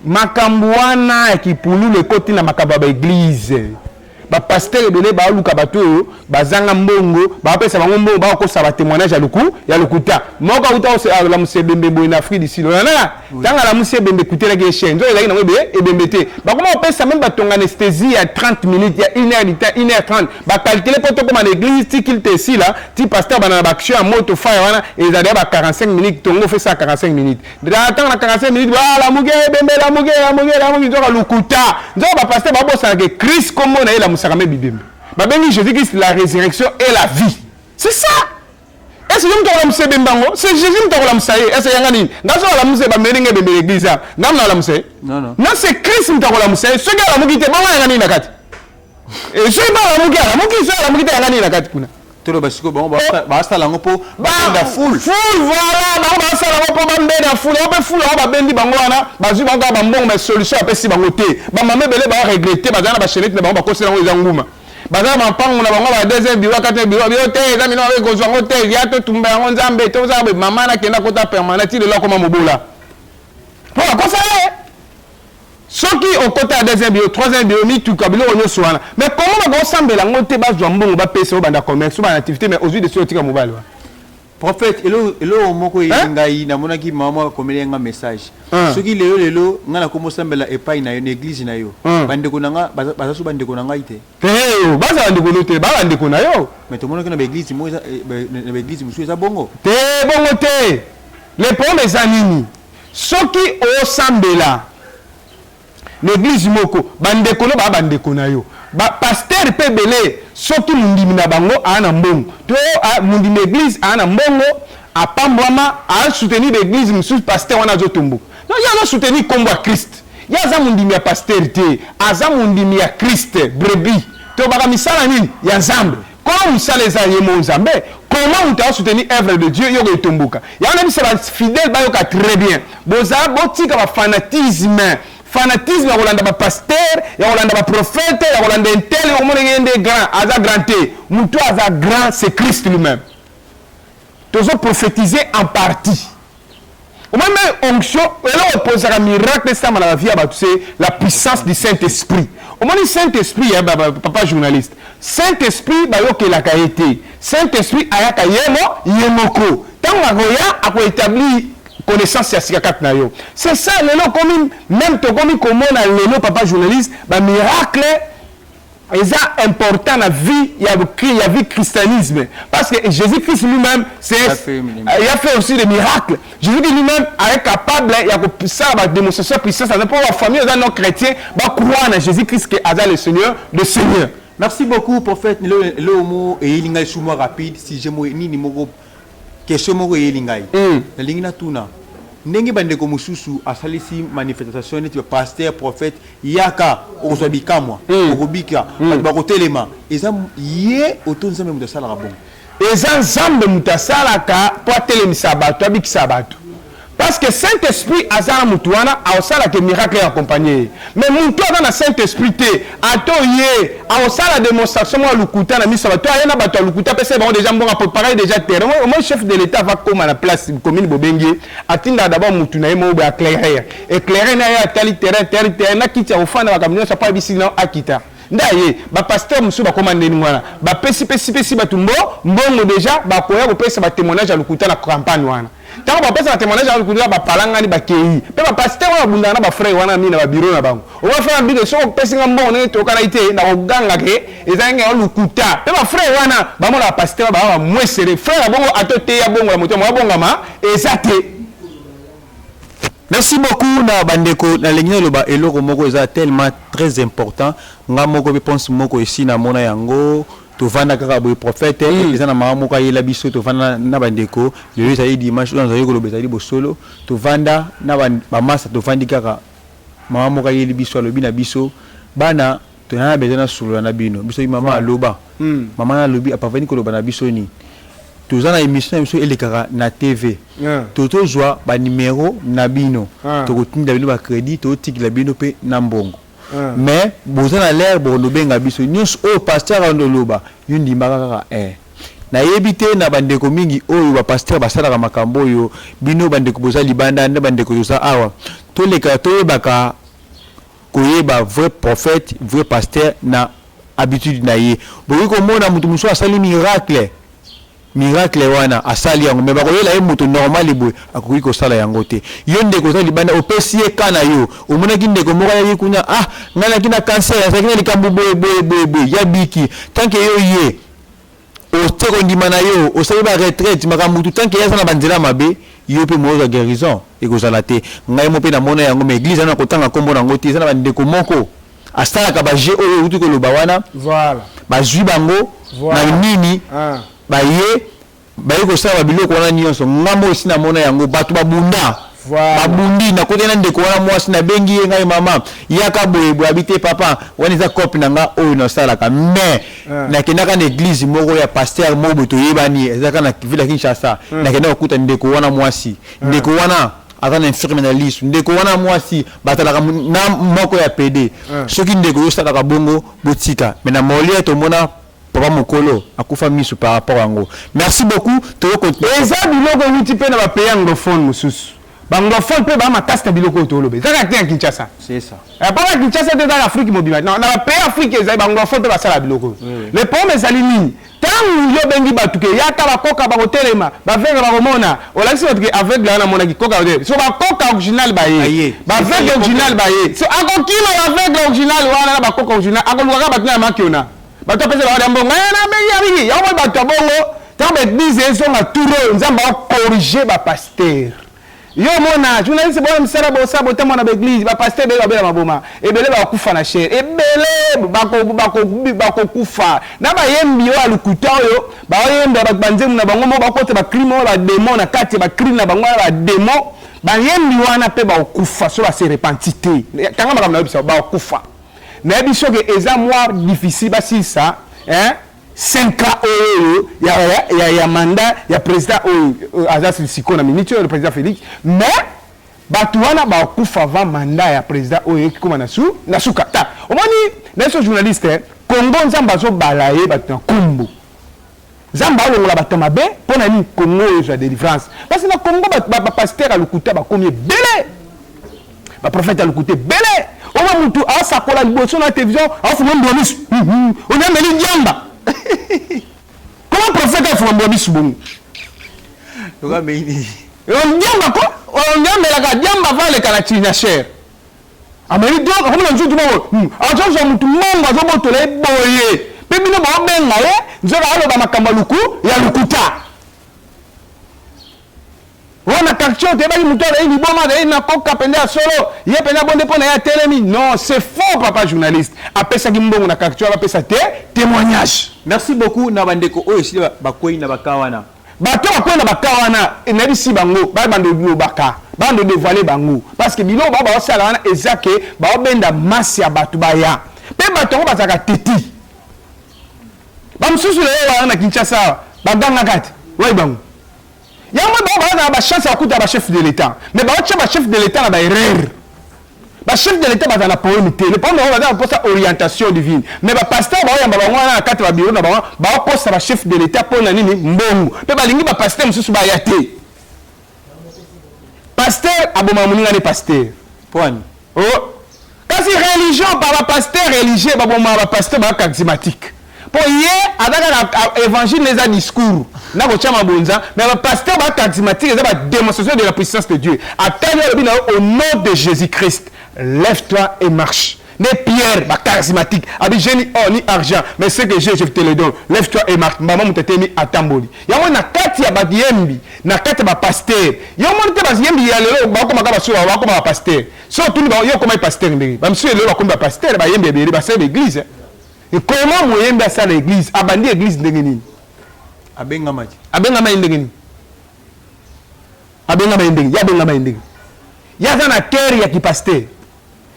makambo wana ya kipululu ekoti na makambo ya baéglise. Bapasteur ebele baoluka bato oyo bazanga mbongo, bapesa bango mbongo, bakokosa batémoignage ya luku ya lokuta. Moko auta alamusa ebembe boye na Afrique du Sud wana, ntango alamusi ebembe, ekutelaki ye chaîne, nzoka ezalaki nango ebembe te. Bakoma kopesa même batonga anesthésie ya 30 minutes, ya 1 heure du temps, 1 heure 30, bacalculer mpo tokóma na église ti culte esila, ti pasteur bana na baaction ya moto fire wana, ezali ya ba 45 minutes. Tongo fesa 45 minutes, ntango na 45 minutes, lamuke ebembe, lamuke, lamuke, lamuke, nzoka lukuta. Nzoka bapasteur babosanaka Christ, kombo na ye elamusaka me bibembe. Babengi Jésus Christ la résurrection et la vie, c'est ça. Est-ce que moto akolamusa ebembe yango, c'est Jésus moto akolamusa ye? Est-ce yanga nini? Nga so alamusa ye, bameli nga ebembe l'église a, nga mna alamusa ye?
Non.
Non, c'est Christ moto akolamusa ye. Soki alamuki te, bongo yanga nini na kati? Soki ba alamuki, alamuki. Soki alamuki te, yanga nini na kati kuna?
Toloba sikoyo bango basala yango mpo babenda foule.
Foule, voilà. Bango basala yango mpo bambenda foule yango, mpe foule yango babendi bango wana, bazwi bango kaka bambongo, mais solution apesi bango te. Bamama ebele baregretter, bazala na bachaînette na bango, bakosela yango, eza nguma, baza na mampango na bango, ba deuxième bureau, quatrième bureau, bio te, eza mino ekozwa yango te, ya totumba yango Nzambe tozala. Mama nakenda kota permanent, ti lelo akoma mobola mpo bakosa ye. Soki okota ya deuxième bureau, troisième bureau, mituka, biloko nyonso wana, mais comment bakosambela yango te? Bazwa mbongo, bapesa oyo, banda commerce, banda activité, mais ozwi desi, otika mobali wana.
Prophète, eloko moko eyeli ngai, namonaki mama akomeli nga message. Soki lelo ngai nakomi osambela epai na yo, na église na yo, bandeko na nga baza so bandeko na ngai te?
Te, baza bandeko no te, baa bandeko na yo.
Mais tomonaki na baéglise moko, na baéglise mosusu eza bongo.
Te, bongo te. Le problème eza nini? Soki osambela na église moko, bandeko no baa bandeko na yo. Bapasteur mpe ebele, soki mondimi na bango aa na mbongo to mondimi église aa na mbongo, apambwama, asoutenir baéglise mosusu, pasteur wana azotomboka. Non, ye azosoutenir nkombo ya Christ. Ye aza mondimi ya pasteur te, aza mondimi ya Christ. Brebis tobaka misala nini ya Nzambe? Kolo mosala eza ye mo Nzambe. Comment moto asoutenir œuvre de Dieu, yoko etomboka? Yango na biso bafidèle bayoka très bien, bozala botika bafanatisme, fanatisme ya kolanda bapasteur, ya kolanda baprophète, ya kolanda un tel, okomona ye nde grand. Aza grand te. Moto aza grand, c'est Christ lui-même. Tozo prophétiser en partie. Omoni, même onction, eloko eposaka miracle esama na bavie ya bato, c'est la puissance du Saint Esprit. Omoni Saint Esprit ya papa journaliste, Saint Esprit bayokelaka ye te. Saint Esprit ayaka ye mo ye moko. Ntango akoya, akoétablir connaissance ya sika kati na yo. C'est ça. Lelo komi même, tokomi komona lelo, papa journaliste, bamiracle eza important na vie ya vie christianisme, parce que Jésus-Christ lui-même, c'est il a fait aussi des miracles. Jésus-Christ lui-même est capable ya kosala badémonstration ya puissance aza mpo bafamille eza non chrétien bacroire na Jésus-Christ ke aza le Seigneur de Seigneur.
Merci beaucoup, prophète. Lelo mo eyeli ngai su mwa rapide sujet mo nini moko, question moko eyeli ngai. Nalingi natuna ndenge bandeko mosusu asalisi manifestation neti pasteur, prophète, yaka okozwa bikamwa, okobika, bato bakotelema. Eza ye oto Nzambe moto asalaka bongo?
Eza Nzambe moto asalaka mpo atelemisa bato, abikisa bato, parce que Saint Esprit aza na motu wana, aosalaka miracle ya accompagne ye. Mais motu aza na Saint Esprit te, ato ye aosala démonstration moko ya lokuta na miso ya bato, aye na bato ya lokuta, apesa bango déjà mbongo, apréparé déjà terrain. Moi, chef de l'État va koma na place, commune bobengi ye, atindaka d'abord motu na ye moko boye, éclaireur, éclaireur na ye, atali terrain, terrain, terrain, na kiti ya kofanda, makambo nyonso, apo ayebisi na akita nde aye. Bapasteur mosusu bakóma ndeni wana, bapesi pesi pesi bato mbo mbongo déjà, bakoya kopesa batémoignage ya lokuta na campagne wana. Ntango bapesa batémoignage ya lokuta, bapalangani, bakei. Mpe bapasteur wana babundaka na bafrère wana mingi na babiro na bango. Oba frère mbike, soki opesi nga mbongo ndenge toyokanaki te, nakoganga ke ezalaki nga lokuta. Mpe bafrère wana bamona bapasteur baa bamwesele. Frère abongo ata oteya bongo ya moto abongama eza te.
Merci beaucoup na bandeko. Nalingi naloba eloko moko eza tellement très important. Nga moko mpe pense moko esi namona yango. Tovanda kaka boye, prophète, eza na mama moko ayela biso. Tovanda na bandeko, lelo ezali dimanche oyo nazali koloba, ezali bosolo. Tovanda na bamasa, tovandi kaka, mama moko ayeli biso, alobi na biso: "Bana, toza na besoin nasolola na bino." Biso: "Mama, aloba." Mama nalobi, apavani koloba na biso nini? "Toza na émission na biso elekaka na TV. Tozwa banimero na bino, tokotinda bino bacrédit, totikela bino mpe na mbongo. Mais boza na l'air bokobenga biso nyonso oyo pasteur aloba, yo ndimaka kaka." Nayebi te na bandeko mingi oyo bapasteur basalaka makambo oyo. Bino bandeko boza libanda, nde bandeko toza awa, toleka, toyebaka koyeba vrai prophète, vrai pasteur na habitude na ye. Bokoki komona moto mosusu asali miracle, miracle wana asali yango, me bakoyela ye moto normal boye akoki kosala yango te. Yo ndeko oza libanda, opesi ye ka na yo. Omonaki ndeko moko ayaki kuna: "Ah, ngai naki na cancer, azalaki na likambo boye boye boye boye, ya biki." Tant que yo ye otie kondima na yo, osali baretraite, makambo tu, tant que ye aza na banzela mabe, yo mpe mozwa guérison ekozala te. Ngai mo mpe namona yango, ma église wana, kotanga nkombo nango te, eza na bandeko moko asalaka baje oyo euti koloba wana. Bazwi bango na nini, baye kosala babiloko wana nyonso. Ngambo esi namona yango, bato babunda, babundi. Nakoti na ndeko wana mwasi, nabengi ye ngai: "Mama, yaka boye boye." Abi: "Te papa, wana eza cope na nga oyo nasalaka." Mais nakendaka na église moko ya pasteur moko boye toyebani, ezalaka na ville ya Kinshasa. Nakendaka kokuta ndeko wana mwasi. Ndeko wana aza na infirme na lisu. Ndeko wana mwasi batalaka na moko ya pd. Soki ndeko oyo osalaka bongo, botika. Mais na Molière tomona papa mokolo akufa misu par rapport yango. Merci beaucoup, tokocontinue.
Eza biloko euti mpe na bapays anglophone mosusu. Baanglophone mpe baa makasi na biloko oyo toloba. Ezaka te ya Kinshasa.
C'est ça.
Mpona Kinshasa te, ezaka Afrique mobima. Na bapays Afrique ezali, baanglophone mpe basala biloko oyo. Le problème ezali nini? Ntango yo obengi bato ke yaka, bakoka bakotelema, baaveugle bakomona, olakisi bato ke aveugle wana amonaki koka te. So bakoka original baye, baaveugle original baye, so akokima baaveugle original wana na bakoka original, akolukaka bato na ya makiona, bato apesa bango ya mbongo na bengi ya mingi. Yango moi bato ya bongo, ntango baeglise ezonga tour oyo, Nzambe akocorriger bapasteur. Yo omona journaliste, bona misala bosala, botambola na baeglise, bapasteur ebele babela maboma, ebele bakokufa na chere, ebele bakokufa na bayembi oyo ya lokuta oyo baoyemba bato banzembo na bango moko, bakota bacrime oyo bademo na kati ya bacrime na bango wana, bademo. Bayembi wana mpe bakokufa so base repentir te. Kanga makambo nayebisa, bakokufa. Nayebi soki eza mwa difficile basilisa, hein? 5 ans oyo ya mandat ya président oyo aza sikoyo na minute oyo, le président Félix. Mais bato wana bakufa avant mandat ya président oyo ekikoma na suka. Ta omoni na biso journaliste, Congo, Nzambe azobala ye bato na nkombo. Nzambe alongola bato mabe. Mpo na nini Congo oyo ezwa délivrance? Parce que na Congo bapasteur ya lokuta bakomi ebele, baprophète ya lokuta ebele. Oyo mutu asakola liboso na télévision, afunga mbwa misu, onyameli diamba. Comment prophète afunga mbwa misu bongo? Diamba ko onyamelaka diamba, va aleka na na chere, ameli donc akomona nzutu moko, azozwa mutu mbongo, azobotola ye boye. Mpe bino baobenga ye, nzoka aloba makambo ya lukuta wana. Quartier toyebaki motu azali liboma, azali na koka mpenza ya solo, ye mpenza bonde mpo na ye atelemi. Non, c'est faux, papa journaliste. Apesaki mbongo na quartier, bapesa te témoignage.
Merci beaucoup na bandeko oyo esili bakwei na baka wana.
Bato bakwei na baka wana, nayebisi bango babanda olobaka, banda odévoiler bango, parce que biloko bao baosala wana eza ke baobenda masse ya bato baya. Mpe bato yango bazalaka teti. Bamosusu lelo wana na Kinshasa bagangaka te, wayi bango yango. Bango baza na bachance ya kokuta bachef de l'État, mais baotia bachef de l'État na baerreur. Bachef de l'État baza na problème te. Le problème, bango baza na mposa orientation divine, mais bapasteur baoyamba bango wana na kati ya babiro na bango, baokosa bachef de l'État. Mpo na nini? Mbongo. Mpe balingi bapasteur mosusu baya te. Pasteur abomaka moninga ne pasteur.
Poani?
Oh. Kasi religion, par bapasteur religieux babomaka bapasteur baa charismatique. Mpo ye aza kaka évangile na eza discours na kotia mabonza, mais bapasteur bacharismatique eza badémonstration de la puissance de Dieu. Atali, alobi na yo: «Au nom de Jésus Christ, lève-toi et marche.» Ne Pierre, bacharismatique, abi: «Je ni or ni argent, mais ce que j'ai, je te le donne, lève-toi et marche.» Mbama moto atemi, atamboli. Yango na kati ya bayembi, na kati ya bapasteur, yo moni te, bayembi ya lelo bakomaka, basusu bakoma bapasteur. So otuni yo okomaki pasteur ndenge bamisusu lelo bakomi bapasteur. Bayembi ebele basala baeglise. Comment moyembi asala église? Abandi église ndenge nini?
Abengamaki.
Abengama ye ndenge nini? Abengama ye ndenge ye, abengama ye ndenge ye aza na cœur ya kipasteur,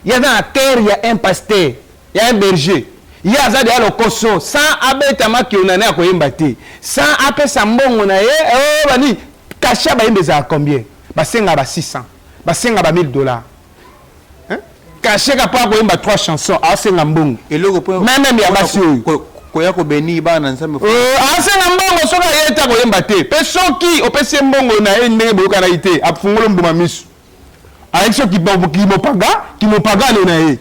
ye aza na cœur ya un pasteur, ya un berger. Ye aza deya lokoso, sans abeta makiona na ye akoyemba te, sans apesa mbongo na ye. Oh, bani cachet bayemba ezala combien? Basengaka ba 600, basengaka ba 1000 $. Cachet ka mpo akoyemba trois chansons, aosenga mbongo.
Eloko mpo
Même ya basi oyo.
Koya kobeni bana na Nzambe.
Asenga mbongo. Soki aye te, akoyemba te. Mpe soki opesi ye mbongo na ye ndenge boyokanaki te, afungoli mbuma miso, ayeki so kimopaga kimopagano na ye.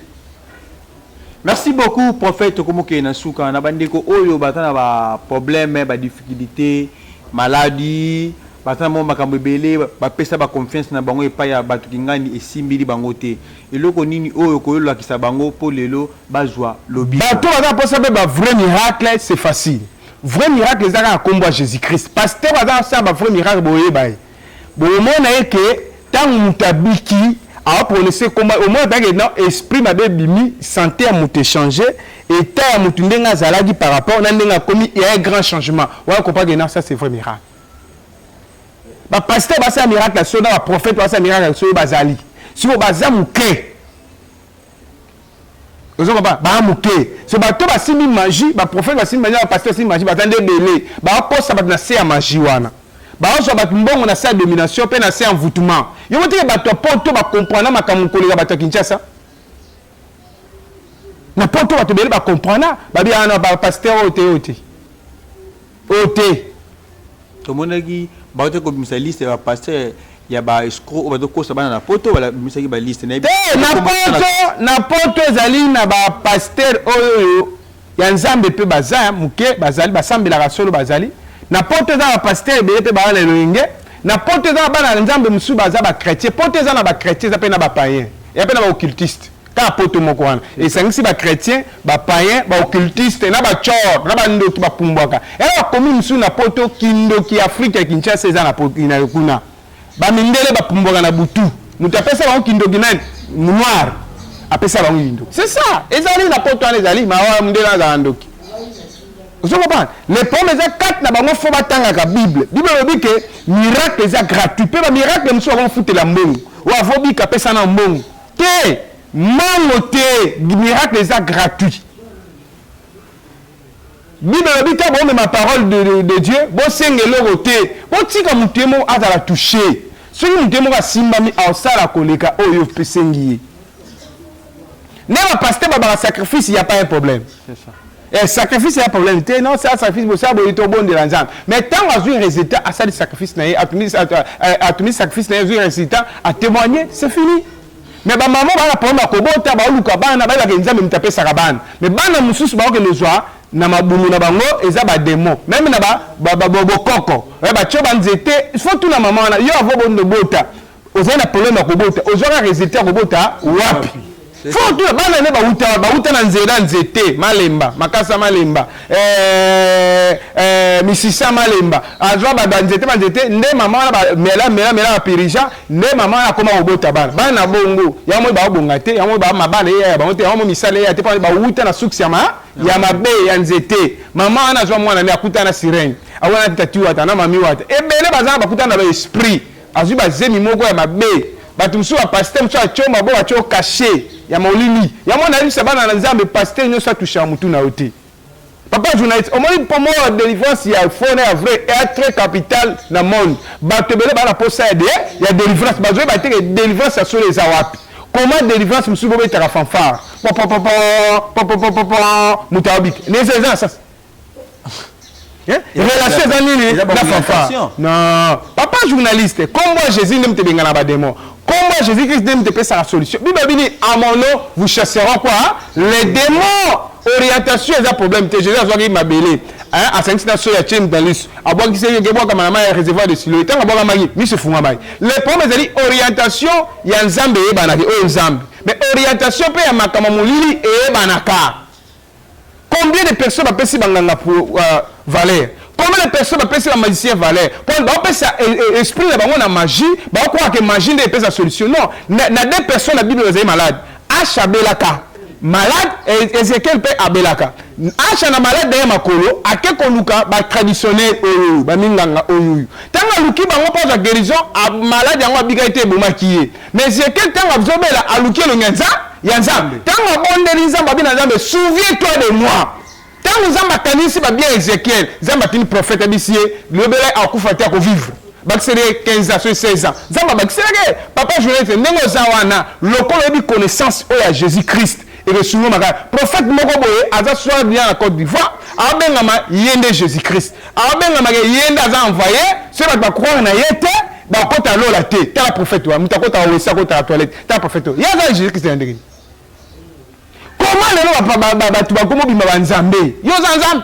Merci beaucoup, prophète. Tokomokende na suka na bandeko oyo baza na baproblème, badifficulté, maladie, baza na mwa makambo ebele, bapesa baconfiance na bango epai ya bato kingani, esimbili bango te. Eloko nini oyo koyolakisa bango mpo lelo bazwa lobi?
Bato baza mposa mpe bavrai miracle, c'est facile. Vrai miracle eza kaka nkombo ya Jésus Christ. Pasteur baza kosala bavrai miracle, boyeba ye, bomona ye ke ntango moto abiki, aoprononce kombo, omona mpake na esprit mabe ebimi, santé ya moto échange, état ya moto ndenge azalaki par rapport na ndenge akomi, ya un grand changement wana. Comprendre que ça, c'est vrai miracle. Bapasteur basala miracle ya solo na baprophète basala miracle ya solo bazali. Sikoyo baza moke, ozo comprendre, baa moke. So bato basimbi magie, baprophète basimbi magie, bapasteur basimbi magie, baza nde ebele. Bakosa bato na se ya magie wana, bazwa bato mbongo na se ya domination mpe na se ya envoûtement. Yo moteke bato ya poto bacomprendre makambo koleka bato ya Kinshasa. Na poto bato ebele bacomprendre, babi wana bapasteur oyo te, oyo te, oyo te.
Tomonaki baote kobimisa liste ya bapasteur ya baescroc oyo bazokosa bana na poto. Babimisaki baliste.
Te, na poto, na poto ezali na bapasteur oyo ya Nzambe mpe baza moke, bazali basambelaka solo, bazali na poto. Eza bapasteur ebele mpe baza na elonge na poto. Eza na bana ya Nzambe mosusu baza bachrétien. Poto eza na bachrétien, eza mpe na bapayen, eza mpe na baoccultiste. Kaka poto moko wana esangisi bachrétien, bapayen, baoccultiste na bacor na bandoki bapumbwaka. Eza bakomi mosusu na poto. Kindoki ya Afrike ya Kinshasa eza na kuna. Bamindele bapumbwaka na butu. Moto apesa bango kindoki nani? Noir apesa bango kindoki. C'est ça, ezali na poto wana, ezali mawa. Mondele azala ndoki, ozo comprendre? Le problème eza kati na bango. Fo batangaka Bible. Bible elobi ke miracle eza gratuit, mpe bamiracle mosusu bakofutela mbongo. Oyo avobika, apesa na mbongo te, mbongo te. Miracle eza gratuit. Bible elobi te bomema parole de Dieu, bosenga eloko te, botika motu ye moko azala touché. Soki motu ye moko asimbami, aosala koleka oyo esengi ye. Nde bapasteur babaka sacrifice, y a pas un problème.
C'est ça.
Eh, sacrifice ya problème te. Non, sala sacrifice, bosala boye, tobondela Nzambe. Mais ntango azwi résultat, asali sacrifice na ye, atumi sacrifice na ye, azwi résultat, atémoigner, c'est fini. Mais bamama baa na problème ya kobota, baoluka bana, bayebaka Nzambe moto apesaka bana. Mais bana mosusu baokende ozwa na mabumu na bango eza badémon, même na bokoko batio banzete. Il faut tuna mama wana: yo avo bondobota, ozali na problème ya kobota, ozwaka résultat ya kobota wapi? Fo tuna bana nde bauta, bauta na nzela, nzete malemba, makasa malemba, misisa malemba, azwa banzete, banzete nde mama wana bamela mela mela, bapirija nde mama wana akoma kobota bana. Bana bongo yango moi baobonga te, yango moi mabala eya ya bango te, yango moi misala eya te, mpo bauta na suksi ya mabe ya nzete. Mama wana azwa mwana nde akuta na sirène, awana tati wata na mami wata ebele baza na bakuta na baesprit, azwi bazemi moko ya mabe. Bato mosusu, bapasteur mosusu atio mabo, atio cachet ya molili. Yango nayebisa bana na Nzambe, pasteur nyonso atushaka motu na yo te. Papa journaliste, omoni mpo moko ya délivrance ya faux na ya vrai eya très capital na monde. Bato ebele baa na posa ya délivrance, bazoyeba te ke délivrance ya solo eza wapi. Comment délivrance mosusu bobetaka fanfare, moto aobika neza, eza na sasa relation eza nini na fanfare? Non, papa journaliste, kombo ya Jésus nde moto ebengana badémon, kombo ya Jésus Christ nde moto epesaka solution. Bible bini: «À mon nom vous chasserons quoi? Les démons.» Orientation eza problème te. Jésus azwaki mabele, asangisi na soyi, atie na liso, abwakisi, ebwakama na mai ya réservoir de Siloé. Ntango abwakamaki, miso efungwamaki. Le problème ezali orientation ya Nzambe eyebanaki, oyo Nzambe, mais orientation mpe ya makambo molili eyebanaka. Combien de personnes bapesi banganga pour valeur? Combien de personnes bapesi bamagicien valeur? Po baopesa esprit na bango na magie, baokwaka ke magie nde epesa solution. Non, na deux personnes na Bible bazali malade. H abelaka malade, Ezekiel mpe abelaka H na malade ya makolo. Ake koluka batraditionnel oyo, baminganga oyo. Ntango aluki bango mpo azwa guérison, malade yango abikaki te, ebomaki ye. Mais Ezekiel, ntango azobela, aluki elongi ya Nzambe. Ntango abondeli Nzambe, abi na Nzambe: "Souviens toi de moi." Ntango Nzambe akanisi babien Ezekiel, Nzambe atindi prophète, abisi ye: "Lobela, akufa te, akovivre." Bakiseli ye 15 ans, soki 16 ans. Nzambe abakiselaki. Papa journaliste, ndenge oza wana, lokola oyebi connaissance oyo ya Jésus Christ, ekesungo makasi. Prophète moko boye aza soit bien na Côte d'Ivoire, abengama ye nde Jésus Christ, abengamaka ye nde aza envoyé. Soki bato bacroire na ye te, bakota lola te. Tala prophète wa moto akotaka wesi, akotaka toilette. Tala prophète oyo, ye aza Jésus Christ na ndenge comment? Lelo bato bakoma obima banzambe. Yo oza Nzambe?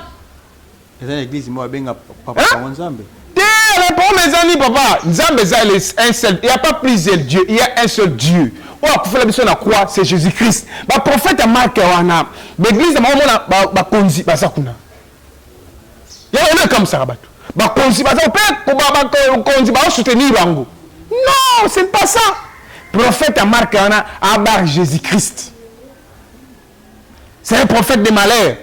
Eza na église moko abenga papa bango Nzambe.
Te, le problème ezani, papa. Nzambe eza un seul, il y a pas plusieurs dieux, il y a un seul Dieu oyo akufela biso na croix, c'est Jésus Christ. Baprophète ya marke wana, baeglise na bango, mona bakonzi baza kuna. Yango ekamisaka bato. Bakonzi baza mpe, bakonzi baosoutenir bango. Non, c'est pas ça. Prophète ya marke wana abar Jésus Christ, c'est un prophète de malheur.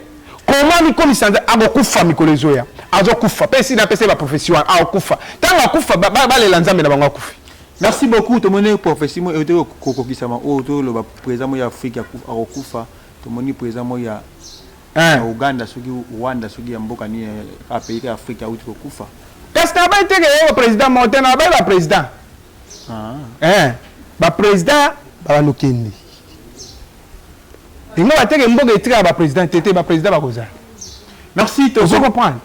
Comment mikomisa? Akokufa mikolo ezoya, azokufa mpe. Esi napesa ye baprophétie wana, akokufa. Ntango akufa, balela Nzambe na bango akufi.
Merci beaucoup. Tomoni prophétie mo euti kokokisama oyo toloba président mo ya Afrique akokufa. Tomoni président mo ya Uganda, soki Rwanda, soki ya mboka nini, pays ya Afrique, auti kokufa.
Kasi na bai teke ye président moko te, na bai baprésident, baprésident babandokende lingo bateke mboka etikaka baprésident te te, baprésident bakozala.
Merci.
Ozo comprendre?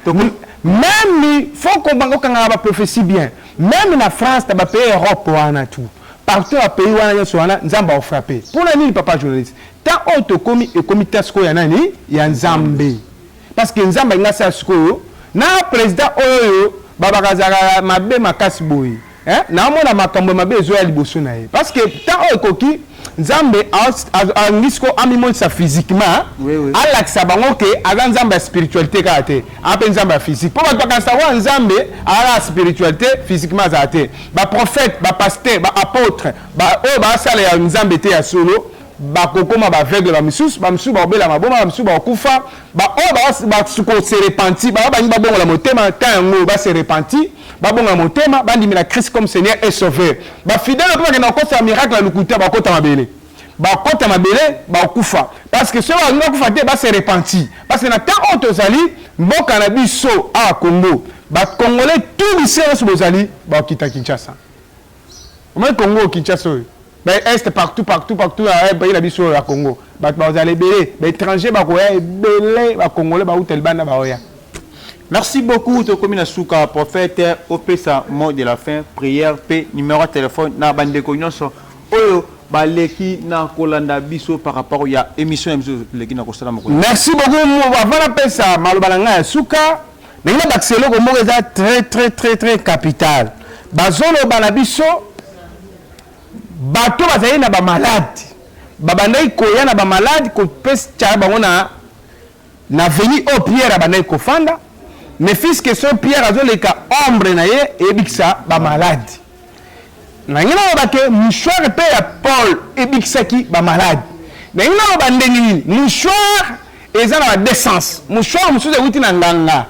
Même faut okangaka baprophétie bien. Même na France, na bapays Europe wana, tout partout, bapays wana nyonso wana, Nzambe aofrappe. Mpona nini, papa journaliste? Tant oyo tokomi, ekomi ta sikoyo ya nani? Ya Nzambe. Parce que Nzambe alingi asala sikoyo na président oyo babaka azalaka mabe makasi boye. Naomona makambo mabe ezoya liboso na ye, parce que tant oyo ekoki, Nzambe alingi sikoyo amimonisa physiquement, alakisa bango ke aza Nzambe ya spiritualité kaka te, aza mpe Nzambe ya physique. Mpo bato bakanisa kwa Nzambe azaka ya spiritualité, physiquement azala te. Baprophète, bapasteur, baapôtre oyo basala ya Nzambe te ya solo, bakokoma baaveugle. Bamisusu, bamisusu bakobela maboma, bamisusu bakokufa. Baoyo bakose repentir, bao bangi babongola motema, ta yango base repentir, babongola motema, bandimela Christ comme Seigneur et Sauveur. Bafidèle mpe bakenda kokosa miracle ya lokuta, bakota mabele, bakota mabele, bakokufa. Parce que soki balingi bakufa te, base repentir. Parce que na temps oyo tozali, mboka na biso awa Congo, bacongolais tout, biso nyonso bozali, bakokita Kinshasa. Omoni Congo, Kinshasa oyo, baest, partout, partout, partout, pays na biso oyo ya Congo, bato bazala ebele, baétranger bakoya ebele, bacongolais bauta libanda baoya.
Merci beaucoup. Tokomi na suka. Prophète, opesa mot de la fin, prière mpe numéro ya téléphone na bandeko nyonso oyo baleki na kolanda biso par rapport ya émission ya biso leki na kosala mokolo.
Merci beaucoup. Avant napesa maloba na ngai ya suka, ndenge nabakisa eloko moko eza très très très très capital. Bazoloba na biso, bato bazali na bamalade, babandaki koya na bamalade, kopesa bango na avenue oyo Pierre abandaki kofanda. Mais puisque so Pierre azoleka, ombre na ye eyebikisa bamalade. Nangi naloba ke mouchoir mpe ya Paul ebikisaki bamalade. Nangi naloba ndenge nini? Mouchoir eza na ba sens. Mouchoir mosusu ewuti na nganga,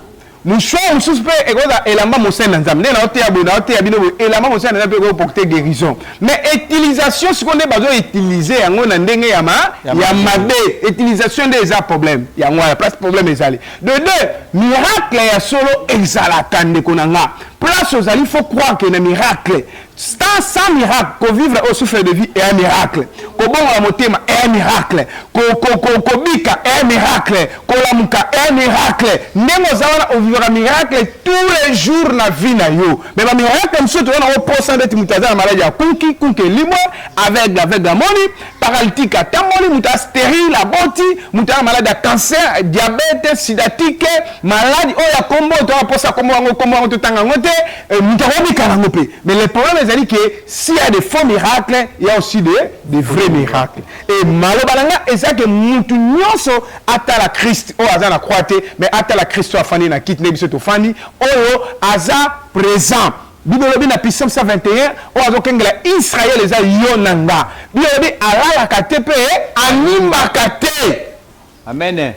mouchoir mosusu mpe ekozala elamba mosali na Nzambe. Nde naoteya boye, naoteya bino boye, elamba mosali na Nzambe mpe ekoporte guérison. Mais utilisation sikoyo nde bazoutilize yango na ndenge ya mabe. Utilisation nde eza problème. Yango wana place problème ezali. De deux, miracle ya solo ezalaka. Ndeko na nga, place ozali, faut croire ke na miracle. Sans, sans miracle, kovivre au souffle de vie est un miracle. Kobongola motema est un miracle. Kobika est un miracle. Kolamuka est un miracle. Ndenge oza wana ovivaka miracle tous les jours na vie na yo. Mais ba miracle mosusu toza nango posa ndeti moto aza na maladi ya kunki, kunki elimwe, aveugle aveugle amoni, paralytique atamboli, moto aza sterile aboti, moto aza na maladi ya cancer, diabète, sidatique, maladi oyo ya kombo toza na posa kombo yango, kombo yango totanga yango te. Moto akobika nango mpe, mais le problème ezali que s'il y a des faux miracles, il y a aussi des vrais miracles. Et maloba na nga eza que mutu nyonso atala Christ oyo aza na croix te, mais atala Christ oyo afandi na kiti nde biso tofandi, oyo aza présent. Bible elobi na Psaume 121, oyo azokengela Israël eza yo na nga. Bible elobi alalaka te mpe animbaka te.
Amen.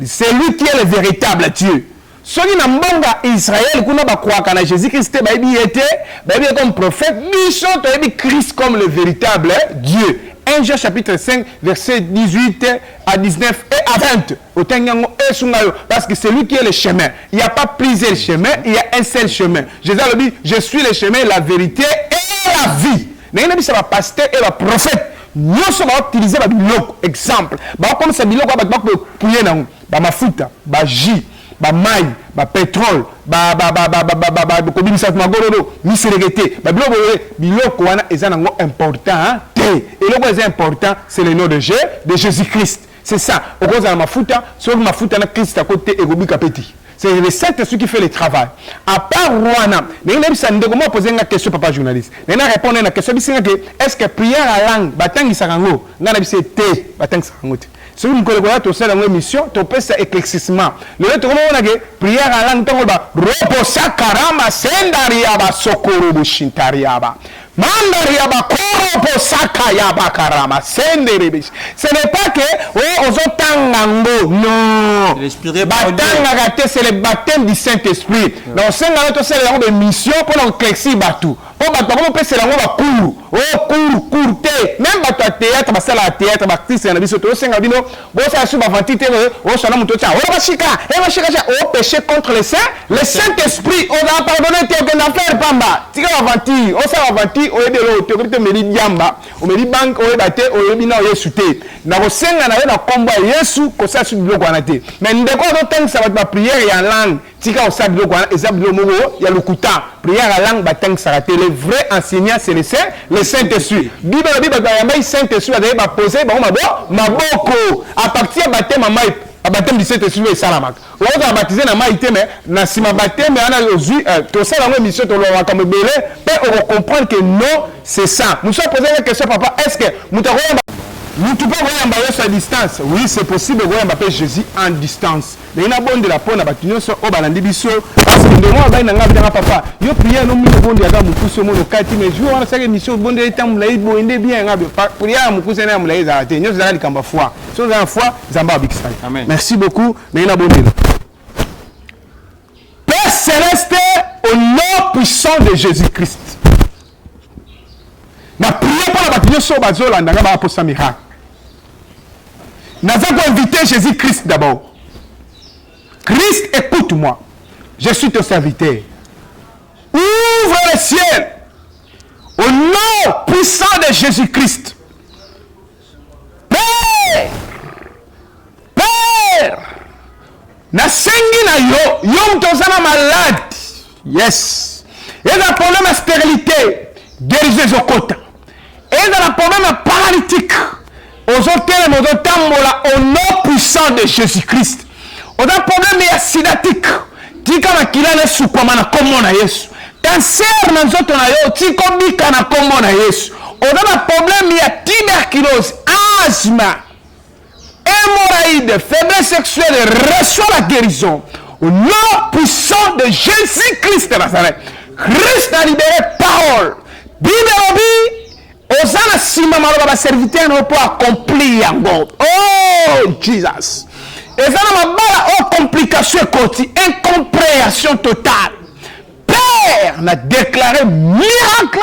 C'est lui qui est le véritable Dieu. Soki na mbonga Israël kuna ba croyaka na Jésus Christ te, bayebi ye te, bayebi ye comme prophète, biso toyebi Christ comme le véritable Dieu. 1 Jean chapitre 5 verset 18 à 19 et à 20. Otangi yango esunga yo, parce que c'est lui qui est le chemin. Il n'y a pas plusieurs chemins, il y a un seul chemin. Jésus alobi, je suis le chemin, la vérité et la vie. Ndenge nayebisa ba pasteurs et ba prophètes nyonso ba utiliser ba biloko, exemple bakokomisa biloko ya bato bakopuye nango, ba mafuta, ba jus, ba mayi, ba petrole, ba ba ba ba ba ba ba kobimisa magorodo, miselekete, ba biloko boye, biloko wana eza nango important te. Eloko eza important, c'est le nom de Je de Jésus-Christ. C'est ça. Okozala mafuta, soki mafuta na Christ akoti te, ekobika pe te. C'est le Saint-Esprit qui fait le travail. À part wana, ndenge nayebisa ndeko moko apoze nga question, papa journaliste. Ndenge na répondre na question bisinga que est-ce que prière à langue batangisaka yango? Nga nayebisa ye te, batangisaka yango te. Soki mokolo ekoya tosala yango émission, topesa éclaircissement. Lelo tokomona que prière à langue ntango ba robo sakarama sendaria ba sokoro bushintaria ba mandaria ba korobo sakaya ba karama senderebe. Ce n'est pas que oh ozotanga ngo, non.
L'esprit par Dieu.
Batangaka te, c'est le baptême du Saint-Esprit. Na osenga na tosala yango ba émission pour na éclaircir bato. Po bato bakopesela yango ba cours. Oh cours, cours te. Même bato ya théâtre basala ya théâtre, ba artiste na biso tosenga bino bosala su ba aventure te, oh sala moto tia. Oh bashika, eh bashika tia, oh péché contre le Saint, le Saint-Esprit, on va pardonner te okenda faire pamba. Tika ba aventure, osala aventure oyebi eloko te, okoki te omeli diamba, omeli banque oyeba te, oyebi na Yesu te. Na kosenga na yo na kombo ya Yesu kosala su biloko wana te. Mais ndeko azotangisa bato ba prière ya langue, tika kosala biloko wana, eza biloko moko ya lokuta. Prière ya langue batangisaka te. Le vrai enseignant, c'est le Saint, le Saint-Esprit. Bible elobi bato bayambaki Saint-Esprit bazali bapose bango maboko. À partir ya baptême ya mai, baptême du Saint-Esprit oyo esalamaka. Okozala baptisé na mai te, mais na nsima baptême wana ozwi, tosala yango émission, toloba makambo ebele mpe okocomprendre que non, c'est ça. Mosusu apose nga question, papa, est-ce que moto akoyamba mutu mpe akoyamba Yesu à distance? Oui, c'est possible koyamba mpe Jésus en distance. Ndenge nabondela mpo na bato nyonso oyo balandi biso, parce que ndenge moko na ngai abitanga, papa, yo prière no mingi obondelaka mokusi, omona okati, mais jour wana osaki émission obondeli ntango molai boye nde bien. Nga prière ya mokusi na ya molai ezalaka te, nyonso ezalaka likambo ya foi. Soki oza na foi, Nzambe abikisa yo.
Amen.
Merci beaucoup. Ndenge nabondela, Père céleste, au nom puissant de Jésus-Christ, na prier mpo na bato nyonso oyo bazolanda nga, baposa miracle. Naza koinviter Jésus-Christ d'abord. Christ, écoute-moi, je suis ton serviteur. Ouvre le ciel au nom puissant de Jésus-Christ. Père, Père, nasengi na yo, yo moto oza na malade, yes, eza problème ya stérilité, guérison ezokota. Eza na problème ya paralytique, ozotelema, ozotambola au nom puissant de Jésus-Christ. Oza problème ya sidatique, tika makila na esukwama na kombo na Yesu. Cancer na nzoto na yo, tika obika na kombo na Yesu. Oza na problème ya tuberculose, asthme, hémorroïde, faiblesse sexuelle, reçois la guérison au nom puissant de Jésus-Christ de Nazareth. Christ a libéré parole. Bible elobi oza na nsima maloba baserviteur na yo mpo accomplir yango. Oh Jesus, eza na mabala oyo complication ekoti, incompréhension totale. Père, na déclaré miracle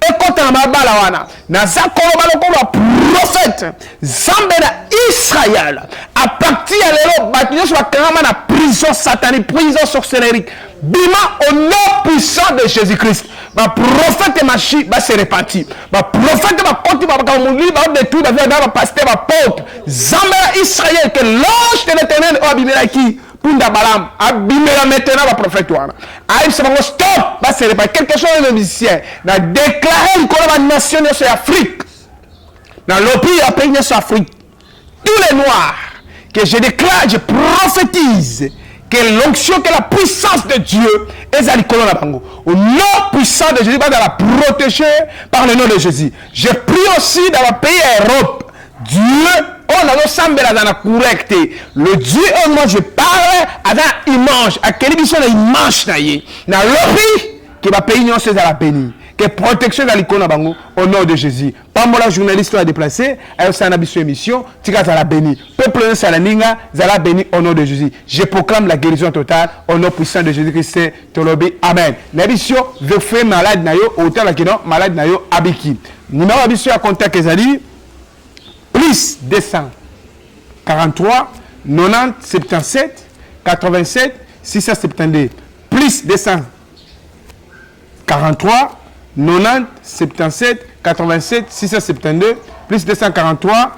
ekota na mabala wana. Naza koloba lokola prophète, Nzambe na Israël, à partir ya lelo bato nyonso bakangama na prison satanique, prison sorcellerie, bima au nom puissant de Jésus-Christ. Ba prophète machi ba se repentir. Ba prophète ba koti ba makambo molili ba détruire ba vie ya ba pasteur ba apôtre. Nzambe ya Israël que l'ange de l'Éternel oyo abimelaki punda Balaam abimela maintenant ba prophète wana. Ayebisa bango stop ba se repentir. Quelque chose les musiciens na déclarer likolo ba nation nyonso ya Afrique. Na lopi ya pays nyonso ya Afrique. Tous les noirs que je déclare, je prophétise que l'onction, que la puissance de Dieu est à likolo na bango. Au nom puissant de Jésus, va la protéger par le nom de Jésus. Je prie aussi dans le pays Europe. Dieu, on a sambela dans la correcte. Le Dieu, oh, moi je parle, aza image, akeli biso na image na ye. Na lobi que ba pays nyonso ezala béni. Que protection ezala likolo na bango au nom de Jésus. Pambola journaliste oyo a deplace ayo sala na biso emission tika azala beni peuple nyonso ya laninga zala beni au nom de Jésus je proclame la guérison totale au nom puissant de Jésus Christ tolobi amen na biso vefe malade na yo otala kino malade na yo abiki numéro ya biso ya contact ezali plus 243 90 77 87 672 plus 200 43 90 77 87 672 plus 243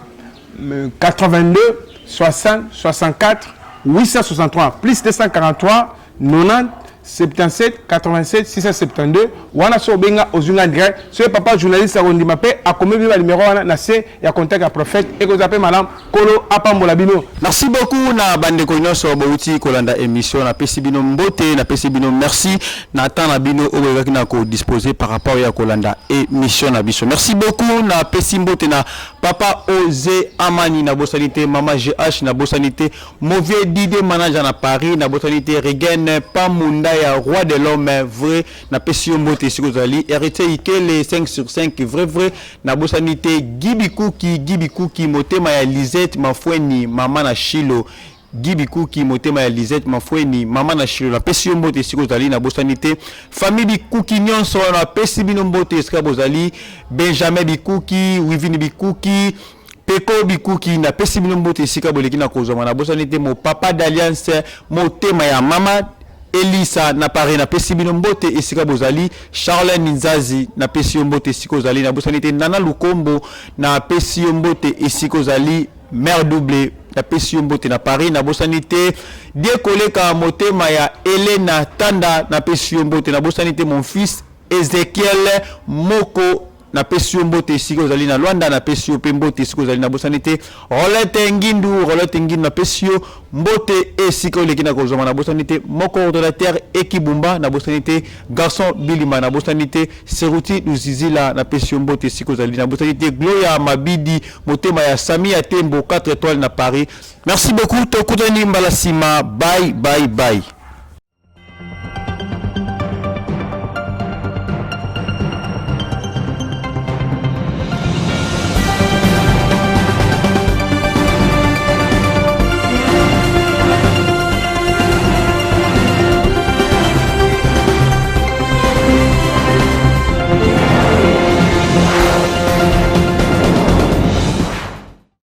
82 60 64 863 plus 243 90 77 87 672 wana so obenga ozwi nga direct soki papa journaliste akondima mpe akomi bino banimero wana na se ya contact ya prophète ekozala mpe malamu Nkolo apambola bino.
Merci beaucoup na bandeko nyonso bowuti kolanda emission napesi bino mbote napesi bino merci na temps na bino oyo boyekaki na ko disposer par rapport ya kolanda emission na biso merci beaucoup napesi mbote na papa Oze Amani nabosani te mama GH nabosani te Movie Dide manager na Paris nabosani te Regen Pamunda ya roi de l'homme vrai napesi yo mbote esika ozali Heritier Ikele 5 sur 5 vrai vrai Nabosani te Guy Bikuki, Guy Bikuki, motema ya Lisette Mafueni, mama na Shilo. Guy Bikuki, motema ya Lisette Mafueni, mama na Shilo. Napesi yo mbote esika ozali, nabosani te famille Bikuki nyonso, napesi bino mbote esika bozali. Benjamin Bikuki, Wivine Bikuki, Peko Bikuki, napesi bino mbote esika boleki na kozwama. Nabosani te mo papa d'Alliance, motema ya mama Elisa na Paris, napesi bino mbote esika bozali. Charlène Nzazi, napesi yo mbote esika ozali. Nabosani te Nana Lukombo, napesi yo mbote esika ozali. Mère Double, napesi yo mbote na Paris. Nabosani te Die Koleka, motema ya Elena Tanda, napesi yo mbote. Nabosani te mon fils Ezekiel Moko, Napesi yo mbote esika ozali na Luanda, napesi yo pe mbote esika ozali, nabosani te Rolette Ngindu, Rolette Ngindu, napesi yo mbote esika oleki na kozwama, nabosani te mon coordonnateur Ekibumba, nabosani te Garçon Bilima, nabosani te Seruti Luzizila, napesi yo mbote esika ozali, nabosani te Gloria Mabidi, motema ya Sami ya Tembo, 4 étoiles na Paris. Merci beaucoup, tokutani mbala sima, bye bye bye.